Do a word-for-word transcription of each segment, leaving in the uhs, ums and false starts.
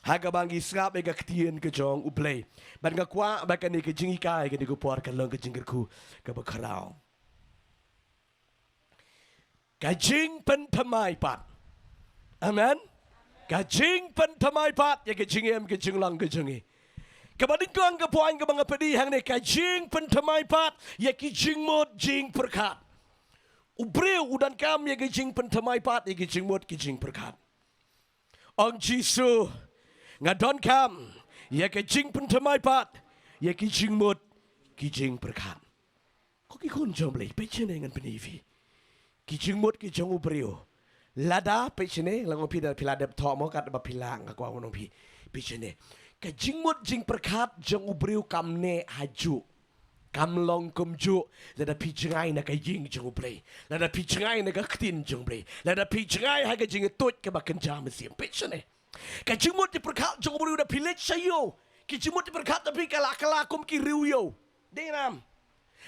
Ha kaba ngi sngap ïa ka ktien ka jong U Blei. Bad nga kwah ba kane ka jinghikai kane ka por kan long ka jingkyrkhu kaba khraw. Ka jingpynthymmai pat. Amen. Ka jingpynthymmai pat ïa ka jingim ka jinglong ka jong ngi. Kaba nyngkong ka point kaba nga peit hangne, ka jingpynthymmai pat ïa ki jingmut jingpyrkhat. U briew u donkam ïa ka jingpynthymmai pat ïa ki jingmut ki jingpyrkhat. Ong Jisu, nga donkam ïa ka jingpynthymmai pat ïa ki jingmut ki jingpyrkhat. Ko ki khun jong U Blei, peit shane ngan pyni ïa phi. Ki jingmut ki jong u briew. Lada, peit shane, la nga ong phi da phi la dep thoh mo, katba phi la nga kwah ong phi. Peit shane. Ka jingmut jingpyrkhat jong u briew kam neh hajuh. Kam long kumjuh, lada phi jngai na ka ïing jong U Blei. Lada phi jngai na ka ktien jong U Blei. Lada phi jngai ha ka jingïathuh kaba kynja mynsiem. Peit shane. Ka jingmut jingpyrkhat jong u briew da phi leit sha ïew. Ki jingmut jingpyrkhat da phi ka la kylla kum ki riew ïew. Dei nam.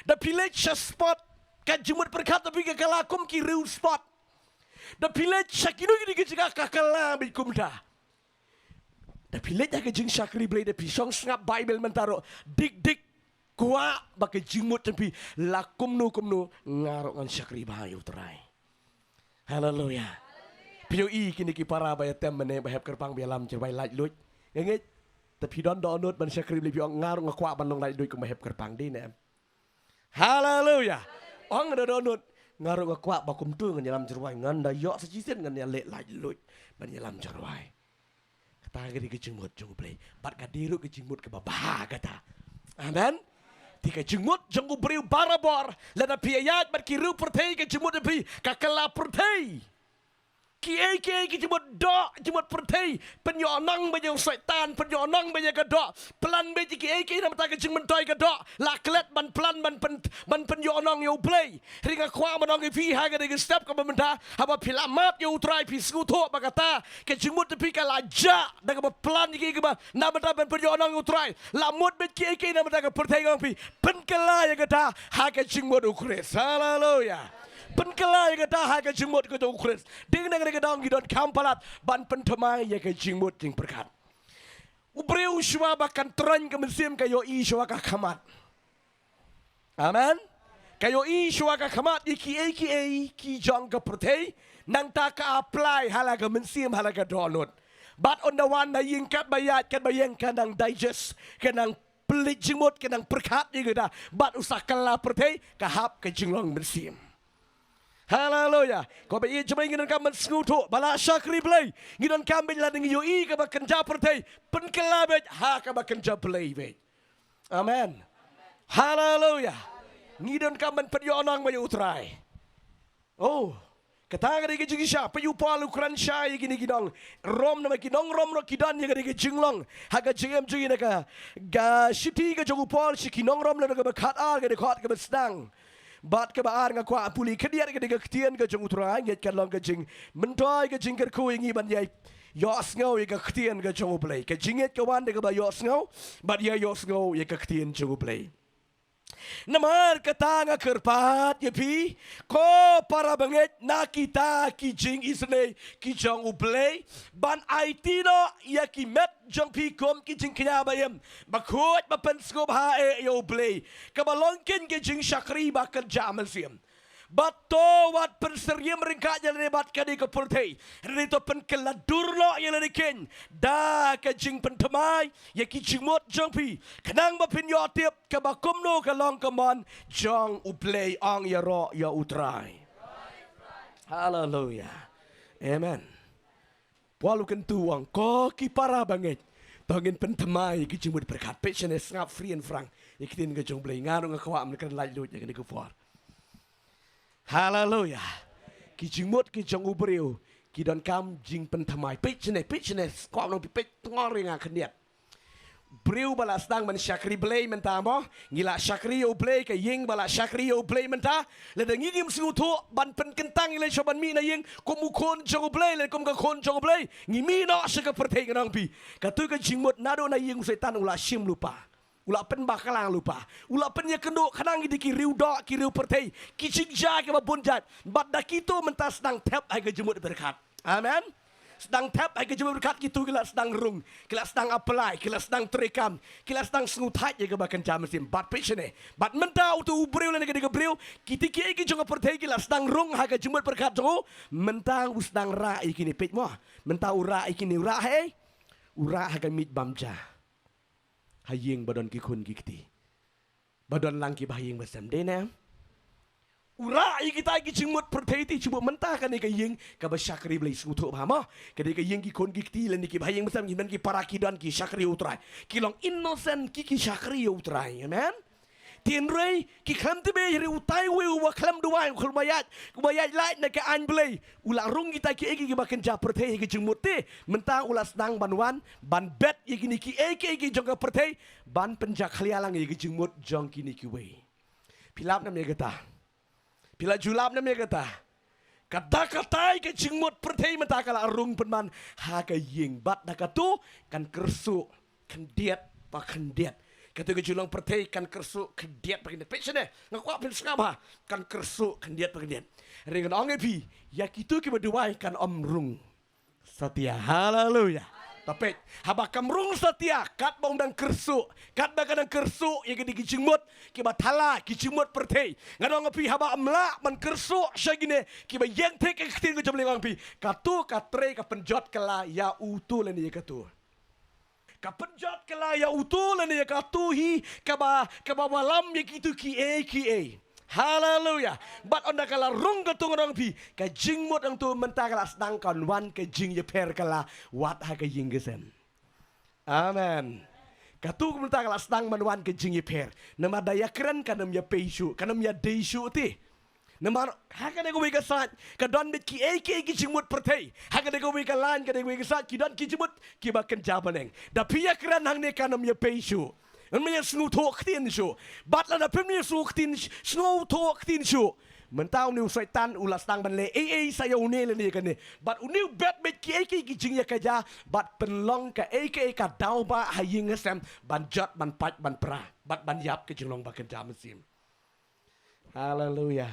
Da phi leit sha spot. Ka jingmut pyrkhat da phi ka kylla kum ki riew spot. Da phi leit sha kino kino ki jaka ka kylla beit kumta. Da phi leit ha ka jingshakri Blei, da phi shong sngap Baibl mynta ruh, dik dik kwah ba ka jingmut jong phi la kumno kumno nga ruh ngan shakri bha ïa U Trai. Haleluya. Phi ïohi kine ki para ba ïatem mynne ba hep kyrpang ba ïalam jyrwai laitluid. Nga ngeit, te phi don dohnud ban shakri Blei, phi ong nga ruh nga kwah ban long laitluid kum ba hep kyrpang, dei ne em? Haleluya. Ong nga don dohnud, nga ruh nga kwah ba kumto ngan ïalam jyrwai, ngan da ïoh sa shisien ngan ïaleh laitluid ban ïalam jyrwai. Kata ka dei ka jingmut jong U Blei. Bad ka dei ruh ka jingmut kaba bha kata. Amen. Te ka jingmut jong u briew barabor, lada phi ïaid bad ki riew pyrthei, ka jingmut jong phi ka kylla pyrthei. Kiei kiei ki jingmut doh, jingmut pyrthei, pynïohnong beit ïa u Soitan, pynïohnong beit ïa ka doh. Plan beit ïa kiei kiei namar ka jingmyntoi ka doh. La klet ban plan ban pyn, ban pynïohnong ïa U Blei. Hynrei nga kwah ban ong ïa phi ha kane ka step kaba mynta, haba phi la map ïa U Trai, phi sngewthuh ba kata ka jingmut jong phi ka la jah da kaba plan ïa kiei kiei ba namar ban pynïohnong ïa U Trai. La mut beit kiei kiei namar ka pyrthei, nga ong ïa phi, pynkylla ïa kata ha ka jingmut U Khrist. Haleluya. Pynkylla ïa kata ha ka jingmut ka jong U Khrist. Dei na kane ka daw ngi donkam palat ban pynthymmai ïa ka jingmut jingpyrkhat. U briew shuwa ba kan troiñ ka mynsiem ka ïohi shuwa ka khmat. Amen. Ka ïohi shuwa ka khmat ïa kiei kiei ki jong ka pyrthei, nangta ka apply ha la ka mynsiem, ha la ka dohnud. Bad ynda wan na ïing, katba ïaid katba ïeng ka nang digest, ka nang pynleit jingmut, ka nang pyrkhat ïa kata. Bad u sa kylla pyrthei, ka hap ka jinglong mynsiem. Haleluya. Ko ba ïeit jong U Blei, ngi donkam ban sngewthuh ba la shakri Blei, ngi donkam beit, lada ngi ïohi kaba kynja pyrthei, pynkylla beit ha kaba kynja Blei beit. Amen. Haleluya. Ngi donkam ban pynïohnong beit ïa U Trai. Oh, kata ka dei ka jingshisha. Peit, u Paul u kren shai ïa kine ki nong Rom, namar ki nong Rom ruh ki don ïa kane ka jinglong ha ka jingim jong ngi. Na ka, ka shithi ka jong u Paul sha ki nong Rom, lynnong kaba khatar, ka dkhot kaba sdang bad kaba ar, nga kwah pule khyndiat ïa kane ka ktien ka jong U Trai. Ngeit kan long ka jingmyntoi, ka jingkyrkhu ïa ngi ban ïai ïohsngew ïa ka ktien ka jong U Blei. Ka jingngeit ka wan da kaba ïohsngew bad ïa ïohsngew ïa ka ktien jong U Blei. Namar kata nga kyrpad ïa phi, ko para bangeit, na kita ki jingisynei ki jong U Blei, ban aiti noh ïa ki met jong phi kum ki jingkñia ba im, ba khuid, ba pynsngewbha eh ïa U Blei, kaba long kein ka jingshakri ba kynja mynsiem. Bad to wat pynsyriem ryngkat ïa lade bad kane ka pyrthei. Hynrei to pynkylla dur noh ïa lade kein da ka jingpynthymmai ïa ki jingmut jong phi, khnang ba phin ïoh tip kaba kumno ka long ka mon jong U Blei. Ong ïaroh ïa U Trai. Haleluya. Amen. Paul u kyntu, u ong, ko ki para bangeit, to ngin pynthymmai ïa ki jingmut pyrkhat. Peit shane, sngap free and frank ïa ki ktien ka jong U Blei. Nga ruh nga kwah ban kren laitluid ïa kane ka por. Haleluya. Ki jingmut ki jong u briew ki donkam jingpynthymmai. Peit shane, peit shane, kwah ban ong, peit tngor ïa nga khyndiat. Briew ba la sdang ban shakri Blei mynta mo, ngi la shakri ïa U Blei, ka ïing ba la shakri ïa U Blei mynta. Lada ngi ngim sngewthuh ban pynkyntang ïa lade shuwa ban mih na ïing kum u khun jong U Blei, lane kum ka khun jong U Blei, ngi mih noh sha ka pyrthei, ngan ong ïa phi. Kato ka jingmut naduh na ïing u Soitan u la shim lypa. U la pynbakla lypa. U la pynïakynduh, khnang ngi dei ki riew doh, ki riew pyrthei, ki jingjia kiba bun jait. Bad da kito mynta sdang thep ha ka jingmut pyrkhat. Amen. Sdang thep ha ka jingmut pyrkhat, kito ki la sdang rung, ki la sdang apply, ki la sdang treikam, ki la sdang sngewthait ïa kaba kynja mynsiem. Bad peit shane, bad mynta uto u briew lane kane ka briew, kiti kiei ki jong ka pyrthei ki la sdang rung ha ka jingmut pyrkhat jong u. Mynta u sdang rah ïa kine, peit mo. Mynta u rah ïa kine, u rah ha ei? U rah ha ka miej bam ja. Ha ïing ba don ki khun ki kti, ba don lang kiba ha ïing ba sem, dei ne em? U rah ïa kita ki jingmut pyrthei te, shu buh mynta kane ka ïing kaba shakri Blei, sngewthuh bha mo. Kane ka ïing ki khun ki kti lane kiba ha ïing ba sem, ki don ki para, ki don ki shakri U Trai. Ki long innocent, ki ki shakri U Trai. Amen. Te hynrei ki khlem tip ei, hynrei utai uwei uba khlem duwai, uba khlem ïaid, uba ïaid lait na ka aiñ Blei, u la rung kita kiei kiei kiba kynja pyrthei ha ka jingmut te. Mynta u la sdang ban wan ban bet ïa kine kiei kiei ki jong ka pyrthei, ban pynjakhlia lang ïa ka jingmut jong kine kiwei. Phi lap ne em ïa kata? Phi la ju lap ne em ïa kata? Kata katai ka jingmut pyrthei mynta ka la rung pynban ha ka ïing, bad da kato kan kyrsuh khyndiat pa khyndiat. Kato ka jinglong pyrthei kan kyrsuh khyndiat pa khyndiat. Peit shane, nga kwah phin sngap ha, kan kyrsuh khyndiat pa khyndiat. Hynrei ngan ong ïa phi, ïa kito kiba duwai kan ym rung satia. Haleluya. Te peit, haba kam rung satia, katba ym dang kyrsuh, katba ka dang kyrsuh ïa kine ki jingmut kiba thala, ki jingmut pyrthei, ngan ong ïa phi, haba ym lah ban kyrsuh sha kine kiba ïeng thik ïa ka ktien ka jong Blei, ngan ong ïa phi, kato ka trei, ka pynjot kylla ïa uto lane ïa kato. Ka pynjot kylla ïa uto lane ïa kato hi kaba, kaba wallam ïa kito kiei kiei. Haleluya. Bad ynda ka la rung kato, ngan ong ïa phi, ka jingmut hangto mynta ka la sdang kan wan ka jingïapher, ka la wad ha ka ïing ka sem. Amen. Kato mynta ka la sdang ban wan ka jingïapher. Namar da ïakren kan ym ïapei shuh, kan ym ïadei shuh te. Namar ha kane kawei ka side ka don beit kiei kiei ki jingmut pyrthei. Ha kane kawei ka line, kane kawei ka side ki don ki jingmut kiba kynja bneng. Da phi ïakren hangne kan ym ïapei shuh. Ym ïa sngewthuh ktien shuh. Bad lada phim ïa sngewthuh ktien, sngewthuh ktien shuh, mynta une u Soitan u la sdang ban leh ei ei sa ïa une lane ïa kane. Bad une u bet beit kiei kiei ki jingïakajia, bad pynlong kaei kaei ka daw ba ha ïing ha sem ban jot, ban pait, ban pra, bad ban ïap ka jinglong ba kynja mynsiem. Haleluya.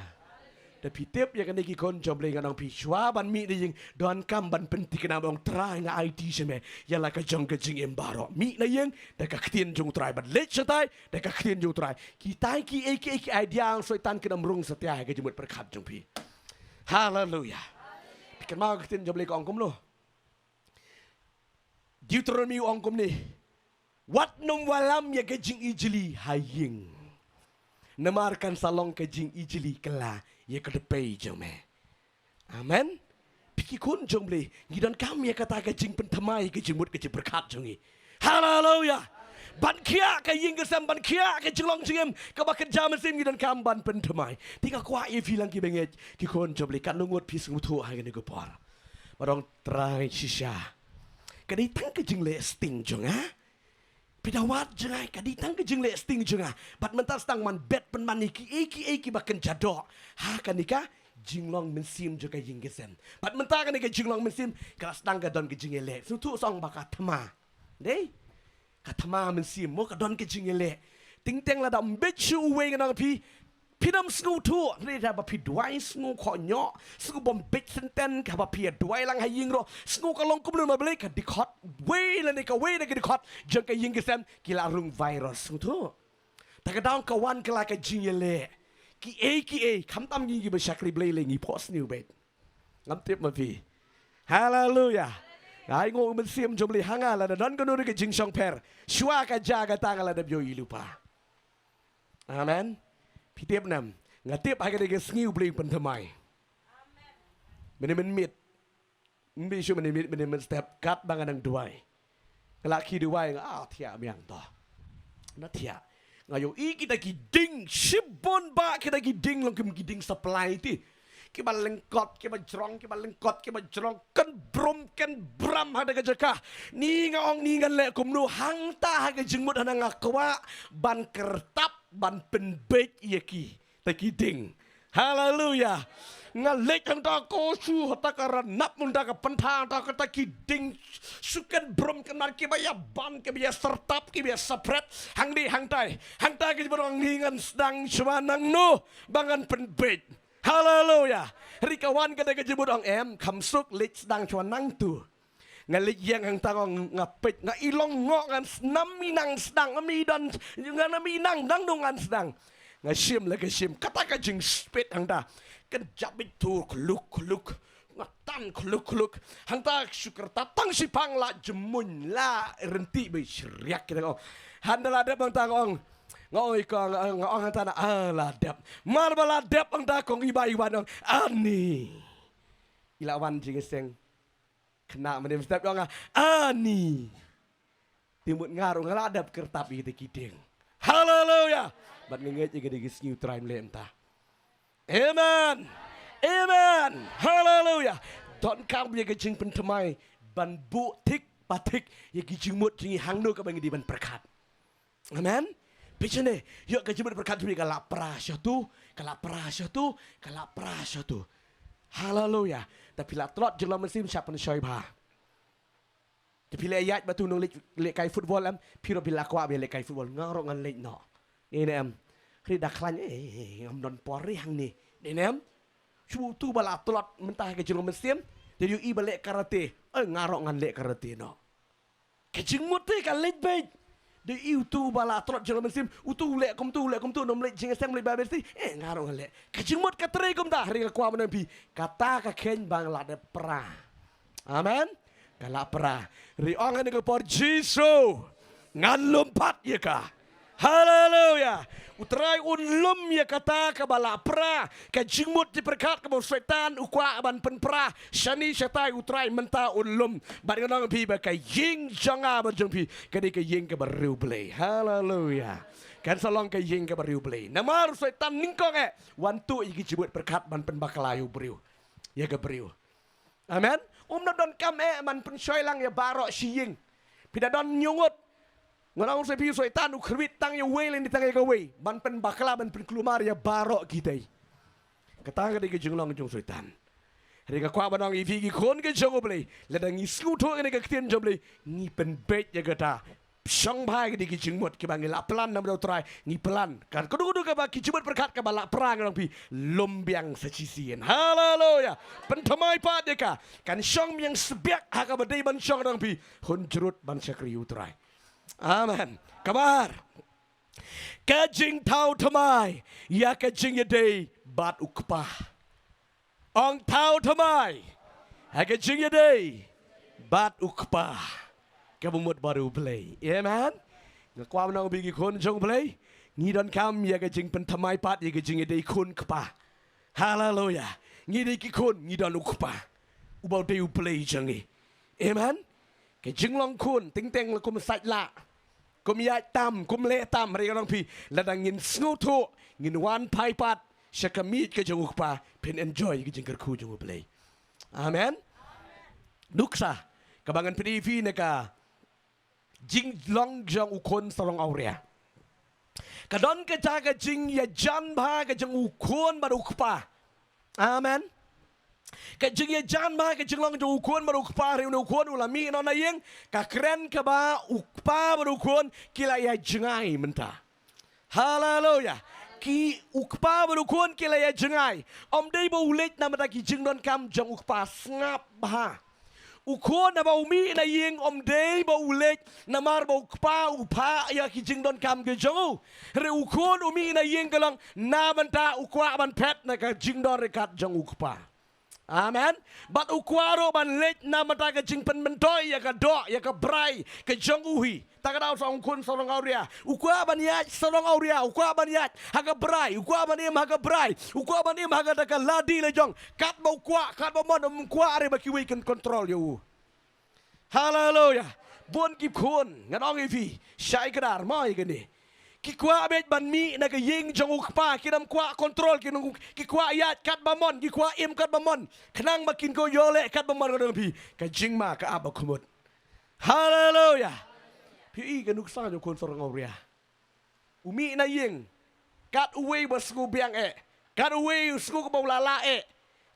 Te phi tip ïa kane, ki khun jong Blei, ngan ong ïa phi, shuwa ban mih na ïing, donkam ban pynthikna ba ong, Trai, nga aiti sha me ïa la ka jong ka jingim baroh. Mih na ïing da ka ktien jong U Trai, bad leit shatai da ka ktien jong U Trai. Kitai kiei kiei ki idea u Soitan kin ym rung satia ha ka jingmut pyrkhat jong phi. Haleluya. Phi kynmaw ka ktien jong Blei ka ong kumno? Deuteronomi u ong kumne, wat nym wallam ïa ka jingijli ha ïing, namar kan sa long ka jingijli kylla ïa ka dpei jong me. Amen. Phi ki khun jong Blei, ngi donkam ïa kata ka jingpynthymmai ha ka jingmut ka jingpyrkhat jong ngi. Haleluya. Ban khiah ka ïing ka sem, ban khiah ka jinglong jingim kaba kynja mynsiem, ngi donkam ban pynthymmai. Te nga kwah ïa phi lang kiba ngeit, ki khun jong Blei, katno ngut phi sngewthuh ha kane ka por? Ba ong, Trai, shisha ka dei tang ka jingleh sting jong nga. Phi da wad jngai, ka dei tang ka jingleh sting jong nga. Bad mynta sdang ban bet pynban ïa kiei kiei kiba kynja doh ha kane ka jinglong mynsiem jong ka ïing ka sem. Bad mynta kane ka jinglong mynsiem ka la sdang ka don ka jingïaleh. Sngewthuh sa ong ba ka thma. Dei? Ka thma mynsiem mo, ka don ka jingïaleh. Teng teng lada ym beit shuh uwei, ngan ong ïa phi, phin ym sngewthuh. Hynrei haba phi duwai sngewkhohñioh, sngew bym beit syntien, haba phi ïa duwai lang ha ïing ruh, sngew ka long kumno ma Blei, ka dkhot wei lane kawei na ki dkhot jong ka ïing ka sem ki la rung virus. Sngewthuh? Ta ka daw ka wan kylla ka jingïaleh. Kiei kiei, khamtam ngi kiba shakri Blei lei, ngi phohsniew beit. Ngam tip ma phi. Haleluya. Ai nguh u Mynsiem jong Blei ha nga, lada don kano ka jingshongpher, shuwa ka jia kata nga la dep ïohi lypa. Amen. Phi tip ne em? Nga tip ha kane ka sngi U Blei un pynthymmai. Mynne mynmiet. Ym bit shuh mynne mynmiet, mynne mynstep, katba nga nang duwai. Nga la khie duwai, nga, ah, thiah biang to. Na thiah. Nga ïohi kita ki dieng shibun, ba kita ki dieng long kum ki dieng supply te. Kiba lyngkot, kiba jrong, kiba lyngkot, kiba jrong, kan brum, kan bram ha kata ka jaka. Ni nga ong, ni ngan leh kumno, hangta ha ka jingmut hana nga kwah ban kyrtap, ban pynbeit ïa kita ki dieng. Haleluya. Nga leit hangta, ko shu hata ka ranap mynta ka pynthang, hangta kata ki dieng shu kan brum kan mar, kiba ïa ban, kiba ïa syrtap, kiba ïa sapret. Hangne hangtai, hangta ka jingmut ong, ni ngan sdang shuwa nangno ba ngan pynbeit. Haleluya. Hynrei ka wan kata ka jingmut ong, em, kham suk, leit sdang shuwa nangtu. Nga leit ïeng hangta, nga peit, nga i long, nga ngan snam i nang sdang, mi don, nga nam i nang dang dong ngan sdang. Nga shim la ka shim, kata ka jingspit hangta. Kan jabit tur kluk kluk. Nga tan kluk kluk. Hangta shu kyrtap tang shipang la jemmun la renti bai shriak kita ko. Hangta la dep hangta nga ong. Nga ong iko nga ong hangta na ah la dep. Mar ba la dep hangta kong iba iwan ong ani. I la wan jingïaseng. Kena mane mstep ong ani. Te mut nga ruh nga la dep kyrtap ïa kita ki dieng. Haleluya. Bad nga ngeit ïa ka dei ka sngi U Trai ym leh mynta. Amen. Amen. Haleluya. Donkam ïa ka jingpynthymmai ban buh thik ba thik ïa ki jingmut jong ngi hangno kaba ngi dei ban pyrkhat. Amen. Phi shane, ïoh ka jingmut pyrkhat jong phi ka la pra shatu, ka la pra shatu, ka la pra shatu. Haleluya. Te phi la tlot jinglong mynsiem shah pynshoi bha. Te phi leh ïaid ba tu nong leh, leh kai football em, phi ruh phi la kwah ba leh kai football, nga ruh ngan leh noh. Ine em. Ri da khlaiñ eh, ngam don por ri hangne. Ine em. Shu tu ba la tlot mynta ka jinglong mynsiem, te ïoh i ba leh karate. Eh, nga ruh ngan leh karate noh. Ka jingmut te ka leit beit. Dei utu ba la tlot jinglong mynsiem, utu u leh kumtu, u leh kumtu, nym leit jingïaseng, ym leit Bible study. Eh, nga ruh ngan leh. Ka jingmut ka trei kumta, hynrei nga kwah ban ong ïa phi, kata ka kheiñ ba nga la dep pra. Amen. Ka la pra. Hynrei ong ha kane ka por Jisu, ngan lum pat ïa ka. Haleluya. U Trai un lum ïa kata kaba la pra. Ka jingmut jingpyrkhat kaba u Soitan u kwah ban pynpra shane shatai, U Trai mynta un lum. Bad ngan ong ïa phi ba ka ïing jong nga bad jong phi ka dei ka ïing kaba riewblei. Haleluya. Kan sa long ka ïing kaba riewblei. Namar u Soitan nyngkong eh wan tuh ïa ki jingmut pyrkhat ban pynbakla ïa u briew, ïa ka briew. Amen. Um don donkam eh ban pynshoi lang ïa baroh shi ïing. Phi da don hynñiew ngut. Ngan ong sa ïa phi, u Soitan u khyrwit tang ïa uwei lane tang ïa kawei ban pynbakla, ban pynkulmar ïa baroh kita. Kata ka dei ka jinglong jong u Soitan. Hynrei nga kwah ban ong ïa phi ki khun ki jong U Blei, lada ngi sngewthuh ïa kane ka ktien jong U Blei, ngi pynbeit ïa kata. Shong bha ïa kine ki jingmut kiba ngi la plan namar U Trai, ngi plan. Kan kano kano kaba ki jingmut pyrkhat kaba la pra, ngan ong ïa phi, lum biang sa shisien. Haleluya. Pynthymmai pat ïa ka. Kan shong biang sbiak ha kaba dei ban shong, ngan ong ïa phi, hun jrut ban shakri U Trai. Amen. Kaba ar, ka jingthaw thymmai ïa ka jingïadei bad U Kpa. Ong thaw thymmai ha ka jingïadei bad U Kpa, kaba mut bad U Blei. Amen. Nga kwah ban ong ïa phi ki khun jong U Blei, ngi donkam ïa ka jingpynthymmai pat ïa ka jingïadei khun kpa. Haleluya. Ngi dei ki khun, ngi don U Kpa uba dei U Blei jong ngi. Amen. Ka jinglong khun teng teng la kum sait lah, kum ïaid tam, kum leh tam, hynrei ngan ong ïa phi, lada ngin sngewthuh, ngin wan phai pat sha ka miej ka jong U Kpa, phin enjoy ka jingkyrkhu jong U Blei. Amen. Nuksa kaba ngan pyni ïa phi na ka jinglong jong u khun sarong awria. Ka don kata ka jingïajan bha ka jong u khun bad U Kpa. Amen. Ka jingïajan bha ka jinglong jong u khun bad U Kpa, hynrei une u khun u la mih noh na ïing, ka kren kaba U Kpa bad u khun ki la ïa jngai mynta. Haleluya. Ki, U Kpa bad u khun ki la ïa jngai. Ym dei ba u leit namar ki jingdonkam jong U Kpa, sngap bha. U khun haba u mih na ïing ym dei ba u leit namar ba U Kpa u phah ïa ki jingdonkam ki jong u. Hynrei u khun u mih na ïing ka long namar u kwah ban phet na ka jingdon ryngkat jong U Kpa. Amen. Bad u kwah ruh ban leit namar ka jingpynmyntoi ïa ka doh, ïa ka brai ka jong u hi. Ta ka daw sa u khun sarong awria, u kwah ban ïaid sarong awria, u kwah ban ïaid ha ka brai, u kwah ban im ha ka brai, u kwah ban im ha kata ka ladi la jong. Katba u kwah, katba mon, um kwah re ba kiwei kin kontrol ïa u. Haleluya. Bun ki khun, ngan ong ïa phi, shai kdar mo ïa kane. Ki kwah beit ban mih na ka ïing jong U Kpa, kim kwah kontrol, ki nong, ki kwah ïaid katba mon, ki kwah im katba mon. Khnang ba kin ïoh leh katba mon, ngan ong ïa phi, ka jingma ka ap ba khmut. Haleluya. Phi i ka nuksa jong u khun sarong awria. U mih na ïing, kat uwei ba sngew biang eh, kat uwei u sngew kaba u la lah eh.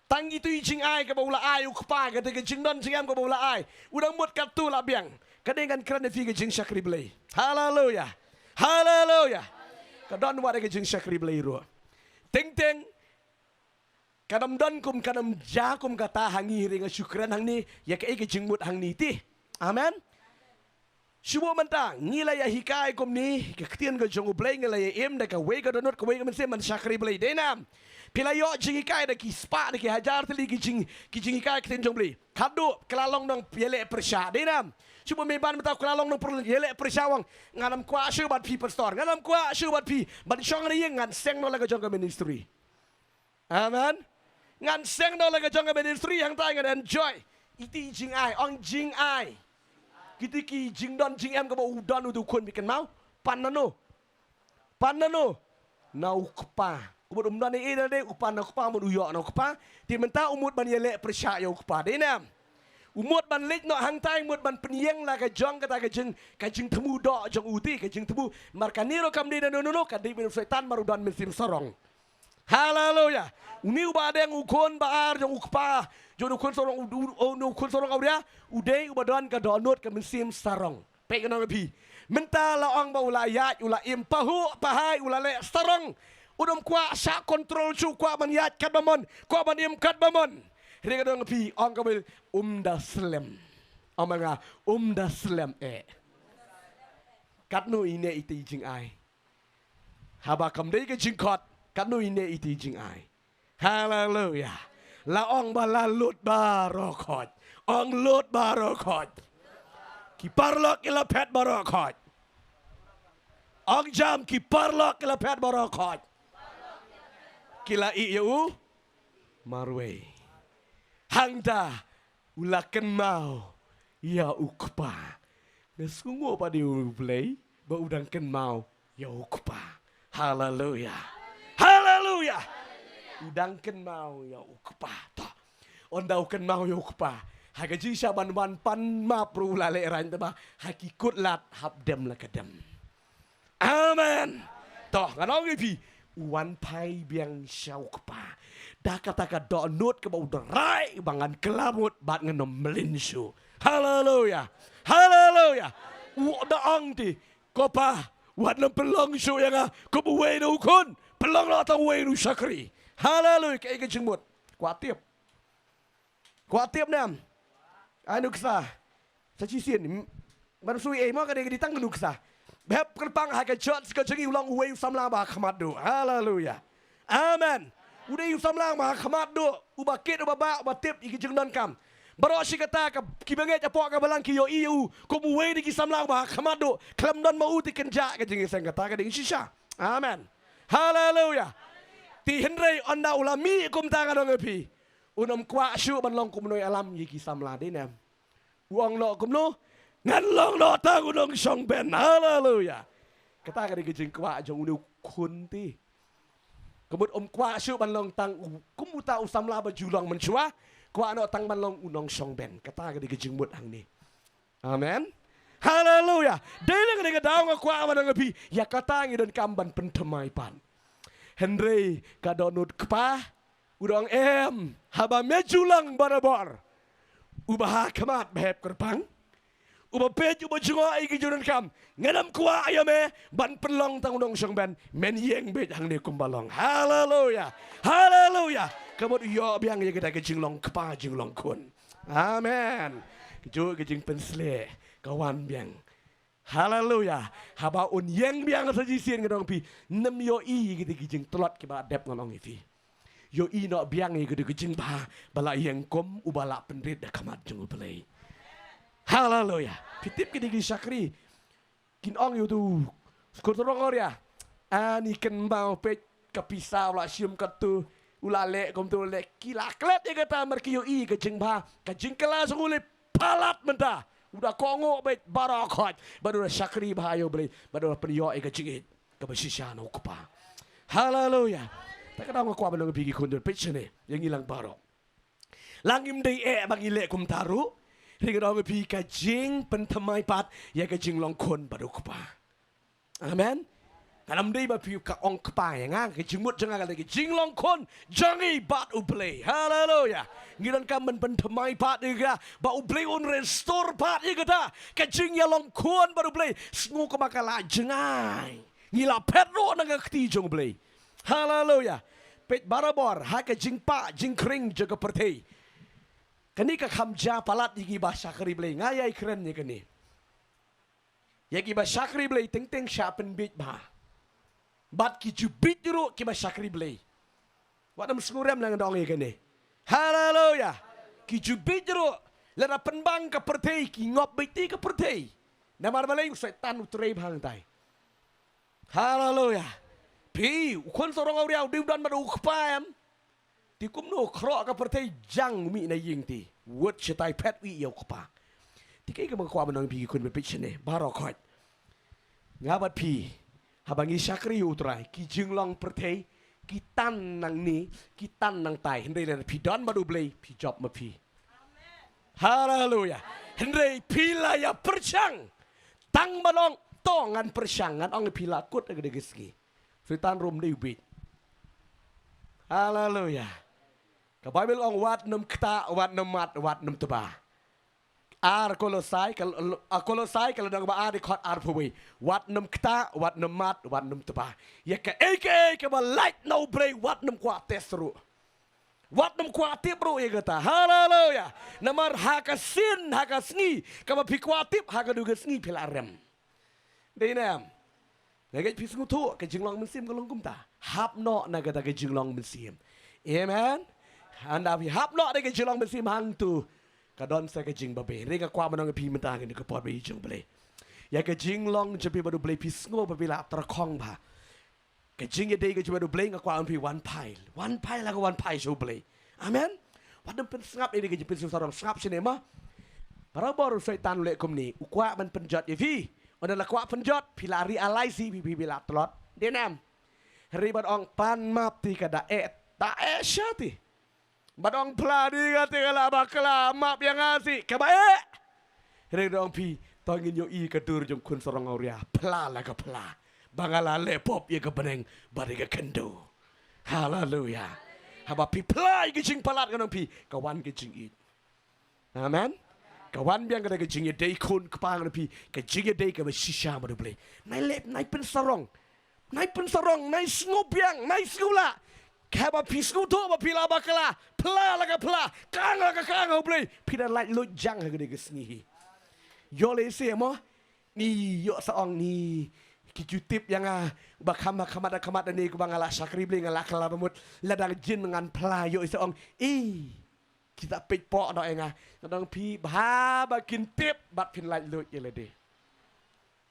Tang itu i jingai kaba u la ai U Kpa, kata ka jingdon jingem kaba u la ai. U dang mut katto la biang. Ka dei ngan kren ïa phi ka jingshakri Blei. Haleluya. Haleluya. Ka don wat ka jingshakri Blei ruh. Teng teng Kan ym don kum, kan ym jia kum kata ha ngi, hynrei nga shu kren hangne ïa kaei ka jingmut hangne te. Amen. Shu buh mynta ngi la ïa hikai kumne, ka ktien ka jong U Blei ngi la ïa im da kawei ka dohnud, kawei ka mynsiem ban shakri Blei, dei ne em? Phi la ïoh jinghikai da ki spah, da ki hajar tylli ki jing, ki jinghikai ktien jong U Blei. Khatduh, ka la long nong ïaleh pyrshah, dei ne em? Shu buh mynban mynta ka la long nong pyrshah, ïaleh pyrshah, u ong, ngan ym kwah shuh bad phi pastor, ngan ym kwah shuh bad phi ban shong ha ïing, ngan seng noh la ka jong ka ministry. Amen. Ngan seng noh la ka jong ka ministry, hangta ngan enjoy. Iti jingai, ong jingai. Kiti ki jingdon jingem kaba u don utu u khun, phi kynmaw? Pan nano? Pan nano? Na u kpa. U mut um don ei ei, dei u pan na u kpa, u mut u ïoh na u kpa. Te mynta u mut ban ïaleh pyrshah ïa u kpa, dei ne em? U mut ban leit noh hangta, u mut ban pynïeng la ka jong kata ka jing, ka jingthmu doh jong u te, ka jingthmu. Mar kane ruh kam dei na no no no, ka dei ban u Soitan mar u don mynsiem sarong. Haleluya. Une uba dang u khun ba ar jong u kpa, jong u khun sarong, u, u, u, u khun sarong awria, u dei uba don ka dohnud ka mynsiem sarong. Peit, ngan ong ïa phi. Mynta la ong ba u la ïaid, u la im, pahuh pahai, u la leh sarong. Um kwah shah control shuh, kwah ban ïaid katba mon, kwah ban im katba mon. Hynrei ngan ong ïa phi, ong ka Baibl, um da slem. Ong ma nga, um da slem eh. Katno ine iti jingai. Haba kam dei ka jingkhot, katno ine iti jingai. Haleluya. La ong ba la lut baroh khoit. Ong lut baroh khoit. Ki paralok ki la phet baroh khoit. Ong jam, ki paralok ki la phet baroh khoit. Ki la ïeh ïa u marwei. Hangta u la kynmaw ïa u kpa. Nga sngewnguh pat ïa U Blei ba u dang kynmaw ïa u kpa. Haleluya. Haleluya. U dang kynmaw ïa u kpa. To. Ynda u kynmaw ïa u kpa, ha ka jingshisha ban wan pan map ruh u la lehraiñ, te ba ha ki kut lad hap dem la ka dem. Amen. To, ngan ong ïa phi, u wan phai biang sha u kpa da kata ka dohnud kaba u da rai ba ngan kylla mut bad ngan ym mlien shuh. Haleluya. Haleluya. U da ong te, ko pa, wat nym pynlong shuh ïa nga kum uwei na u khun, pynlong noh tang uwei na u shakri. Haleluya. Kaei ka jingmut? Kwah tip. Kwah tip ne em? Ai nuksa. Sa shisien. Ban sui ei mo, ka dei, ka dei tang nuksa. Ba hep kyrpang ha ka church ka jong ngi u long uwei u samla ba khmat duh. Haleluya. Amen. U dei u samla ba khmat duh, uba kit, uba bah, uba tip ïa ki jingdonkam. Baroh shi katta ka, kiba ngeit hapoh ka balang ki ïohi ïa u kum uwei na ki samla ba khmat duh. Khlem don ma u te kynjah ka jingïaseng, kata ka dei shisha. Amen. Haleluya. Te hynrei ynda u la mih kumta, ngan ong ïa phi, un ym kwah shuh ban long kum u nongïalam ïa ki samla, dei ne em? U ong noh kumno? Ngan long noh tang u nongshong ben. Haleluya. Kata ka dei ka jingkwah jong une u khun te. Ka mut um kwah shuh ban long tang u, kum uta u samla ba ju long mynshuwa. Kwah noh tang ban long u nongshong ben. Kata ka dei ka jingmut hangne. Amen. Haleluya. Dei lang dei ka daw nga kwah ban ong ïa phi, ïa kata ngi donkam ban pynthymmai pat. Hynrei ka dohnud kpa u da ong, em, haba me ju long barabor uba ha khmat ba hep kyrpang, uba peit, uba jngoh ïa ki jingdonkam, ngan ym kwah ïa me ban pynlong tang u nongshong ben. Men ïeng beit hangne kumba long. Haleluya. Haleluya. Ka mut u ïoh biang ïa kata ka jinglong kpa jinglong khun. Amen. Kajuh ka jingpynshlur ka wan biang. Haleluya. Haba un ïeng biang sa shisien, ngan ong ïa phi, ym ïohi ïa kita ki jingtlot kiba dep, ngan ong ïa phi. Ïohi noh biang ïa kita ki jingbha ba la ïeng kum uba la pynrit da khmat jong U Blei. Haleluya. Phi tip kita ki shakri kin ong ïa utu u khun sarong awria, ani kynmaw, peit ka pisa u la shim katto, u la leh kumto, u la leh. Ki la klet ïa kata namar ki ïohi ka jingbha, ka jingkylla jong u la palat mynta. U da kohnguh beit baroh khoit bad u da shakri bha ïa U Blei bad u da pynïoh ïa ka jingïeit kaba shisha na u kpa. Haleluya. Te ka daw nga kwah ban ong ïa phi ki khun, don peit shane ïa ngi lang baroh. La ngim dei eh ba ngi leh kumta ruh, hynrei nga ong ïa phi, ka jingpynthymmai pat ïa ka jinglong khun bad u kpa. Amen. Kan ym dei ba phi ka ong kpa ïa nga, ka jingmut jong nga ka dei ka jinglong khun jong ngi bad U Blei. Haleluya. Ngi donkam ban pynthymmai pat ïa ka ba U Blei un restore pat ïa kata ka jingïalong khun bad U Blei. Sngew kumba ka la jngai. Ngi la phet ruh na ka kti jong U Blei. Haleluya. Peit barabor ha ka jingpah jingkhring jong ka pyrthei. Kane ka kham jia palat ïa kiba shakri Blei, nga ïai kren ïa kane. Ïa kiba shakri Blei teng teng shah pynbiej bha. Bad ki ju biej ruh kiba shakri Blei. Wat nym sngewrem, ngan ong ïa kane. Haleluya. Ki ju biej ruh. Lada pynbang ka pyrthei, ki ngop beit te ka pyrthei. Namar balei? U Soitan u trei bha hangtai. Haleluya. Phi, u khun sarong awria u dei u don bad u kpa, em? Te kumno khroh ka pyrthei, jang u mih na ïing te. Wut shatai phet u ïoh ïa u kpa. Te kaei kaba nga kwah ban ong ïa phi ki khun, phi peit shane baroh khoit. Nga bad phi, haba ngi shakri ïa u Trai, ki jinglong pyrthei ki tan nangne, ki tan nangtai. Hynrei lada phi don bad u Blei, phi jop ma phi. Haleluya. Hynrei phi la ïa pyrshang. Tang ban ong, to ngan pyrshang, ngan ong ïa phi, la kut ha kane ka sngi. Soitan ruh ym dei u bieit. Haleluya. Ka Baibl ong, wat nym ktah, wat nym mat, wat nym tba. Ar Kolosai, ka, a Kolosai ka lynnong ba ar, dkhot arphew wei. Wat nym ktah, wat nym mat, wat nym tba. Ïa kaei kaei kaba lait na u Blei, wat nym kwah test ruh. Wat nym kwah tip ruh ïa kata. Haleluya. Namar ha ka sien, ha ka sngi kaba phi kwah tip, ha kaduh ka sngi phi la rem. Dei ne em? Nga ngeit phi sngewthuh, ka jinglong mynsiem ka long kumta. Hap noh na kata ka jinglong mynsiem. Amen. Hynda phi hap noh na ka jinglong mynsiem hangto, ka don sa ka jingbabe. Hynrei nga kwah ban ong ïa phi mynta ha kane ka por ba ïeit jong u Blei, ïa ka jinglong jong phi bad u Blei, phi sngew ba phi la tyrkhong bha. Ka jingïadei ka jong phi bad u Blei, nga kwah ong ïa phi, wan phai. Wan phai, la ka wan phai sha u Blei. Amen. Wat nym pynsngap ïa ka jingpynsngewsarong, sngap shane mo. Barabor u Soitan u leh kumne, u kwah ban pynjot ïa phi. Ynda la kwah pynjot, phi la realize ïa phi, phi, phi la tlot. Dei ne em? Hynrei ban ong pan map te ka da eh, da eh sha te. Ban ong phla, dei nga te nga la bakla, map ïa nga seh, kaba eh. Hynrei nga ong ïa phi, to ngin ïohi ka dur jong u khun sarong awria, phla la ka phla. Ba nga la leh pop ïa ka bneng bad ïa ka khyndew. Haleluya. Haba phi phla ïa ka jingpalat, ngan ong ïa phi, ka wan ka jingïeit. Amen. Ka wan biang kata ka jingïadei khun kpa, ngan ong ïa phi, ka jingïadei kaba shisha bad u Blei. Nai leh, nai pynsarong. Nai pynsarong, nai sngewbiang, nai sngewlah. Haba phi sngewthuh ba phi la bakla, phla la ka phla, kang la ka kang ha u Blei, phi da laitluid jang ha kane ka sngi hi. Ïoh lehse mo, ngi ïoh sa ong ngi, ki ju tip ïa nga ba kham ha khmat ha khmat, da ne kumba nga la shakri Blei nga la kylla ba mut, lada jin ngan phla ïoh sa ong, ei, kita peit pok noh ïa nga. Nga ong ïa phi, bha ba kin tip bad phin laitluid ïa lade.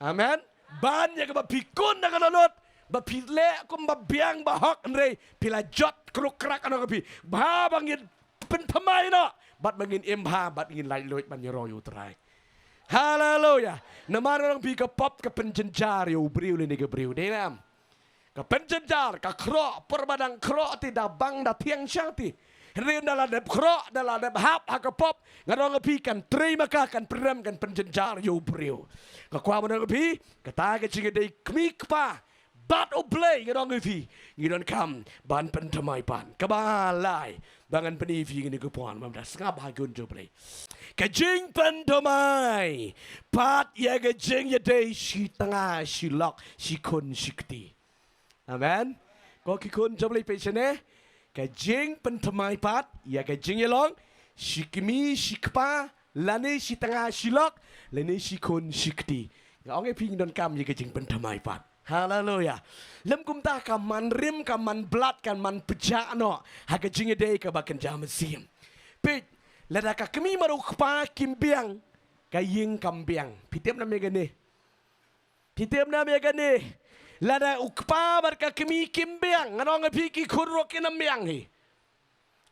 Amen. Ban ïa kaba phi khun da ka dohnud, ba phi leh kumba biang ba hok, hynrei phi la jot kruk krak, ngan ong ïa phi, bha ba ngin pynthymmai noh bad ba ngin im bha bad ngin laitluid ban ïaroh ïa u Trai. Haleluya. Namar ngan ong ïa phi, ka pop ka pynjynjar ïa u briew lane ka briew, dei ne em? Ka pynjynjar, ka khroh, por ba dang khroh te da bang da thiang sha te. Hynrei ynda la dep khroh, da la dep hap ha ka pop, ngan ong ïa phi, kan trei ma ka, kan pynrem, kan pynjynjar ïa u briew. Nga kwah ban ong ïa phi, kata ka jingïadei kmie kpa bad u Blei, ngan ong ïa phi, ngi donkam ban pynthymmai pat. Kaba lai ba ngan pyni ïa phi kine ki por, mynta sngap ha ka khun jong u Blei. Ka jingpynthymmai pat ïa ka jingïadei shi tnga shi lok, shi khun shi kti. Amen. Ko ki khun jong u Blei, peit shane. Ka jingpynthymmai pat ïa ka jingïalong shi kmie shi kpa, lane shi tnga shi lok, lane shi khun shi kti. Nga ong ïa phi, ngi donkam ïa ka jingpynthymmai pat. Haleluya. Lym kumta ka man rim, ka man blat, ka man pjah noh ha ka jingïadei kaba kynja mynsiem. Peit, lada ka kmie bad u kpa kim biang, ka ïing kam biang. Phi tip ne em ïa kane? Phi tip ne em ïa kane? Lada u kpa bad ka kmie kim biang, ngan ong ïa phi, ki khun ruh kin ym biang hi.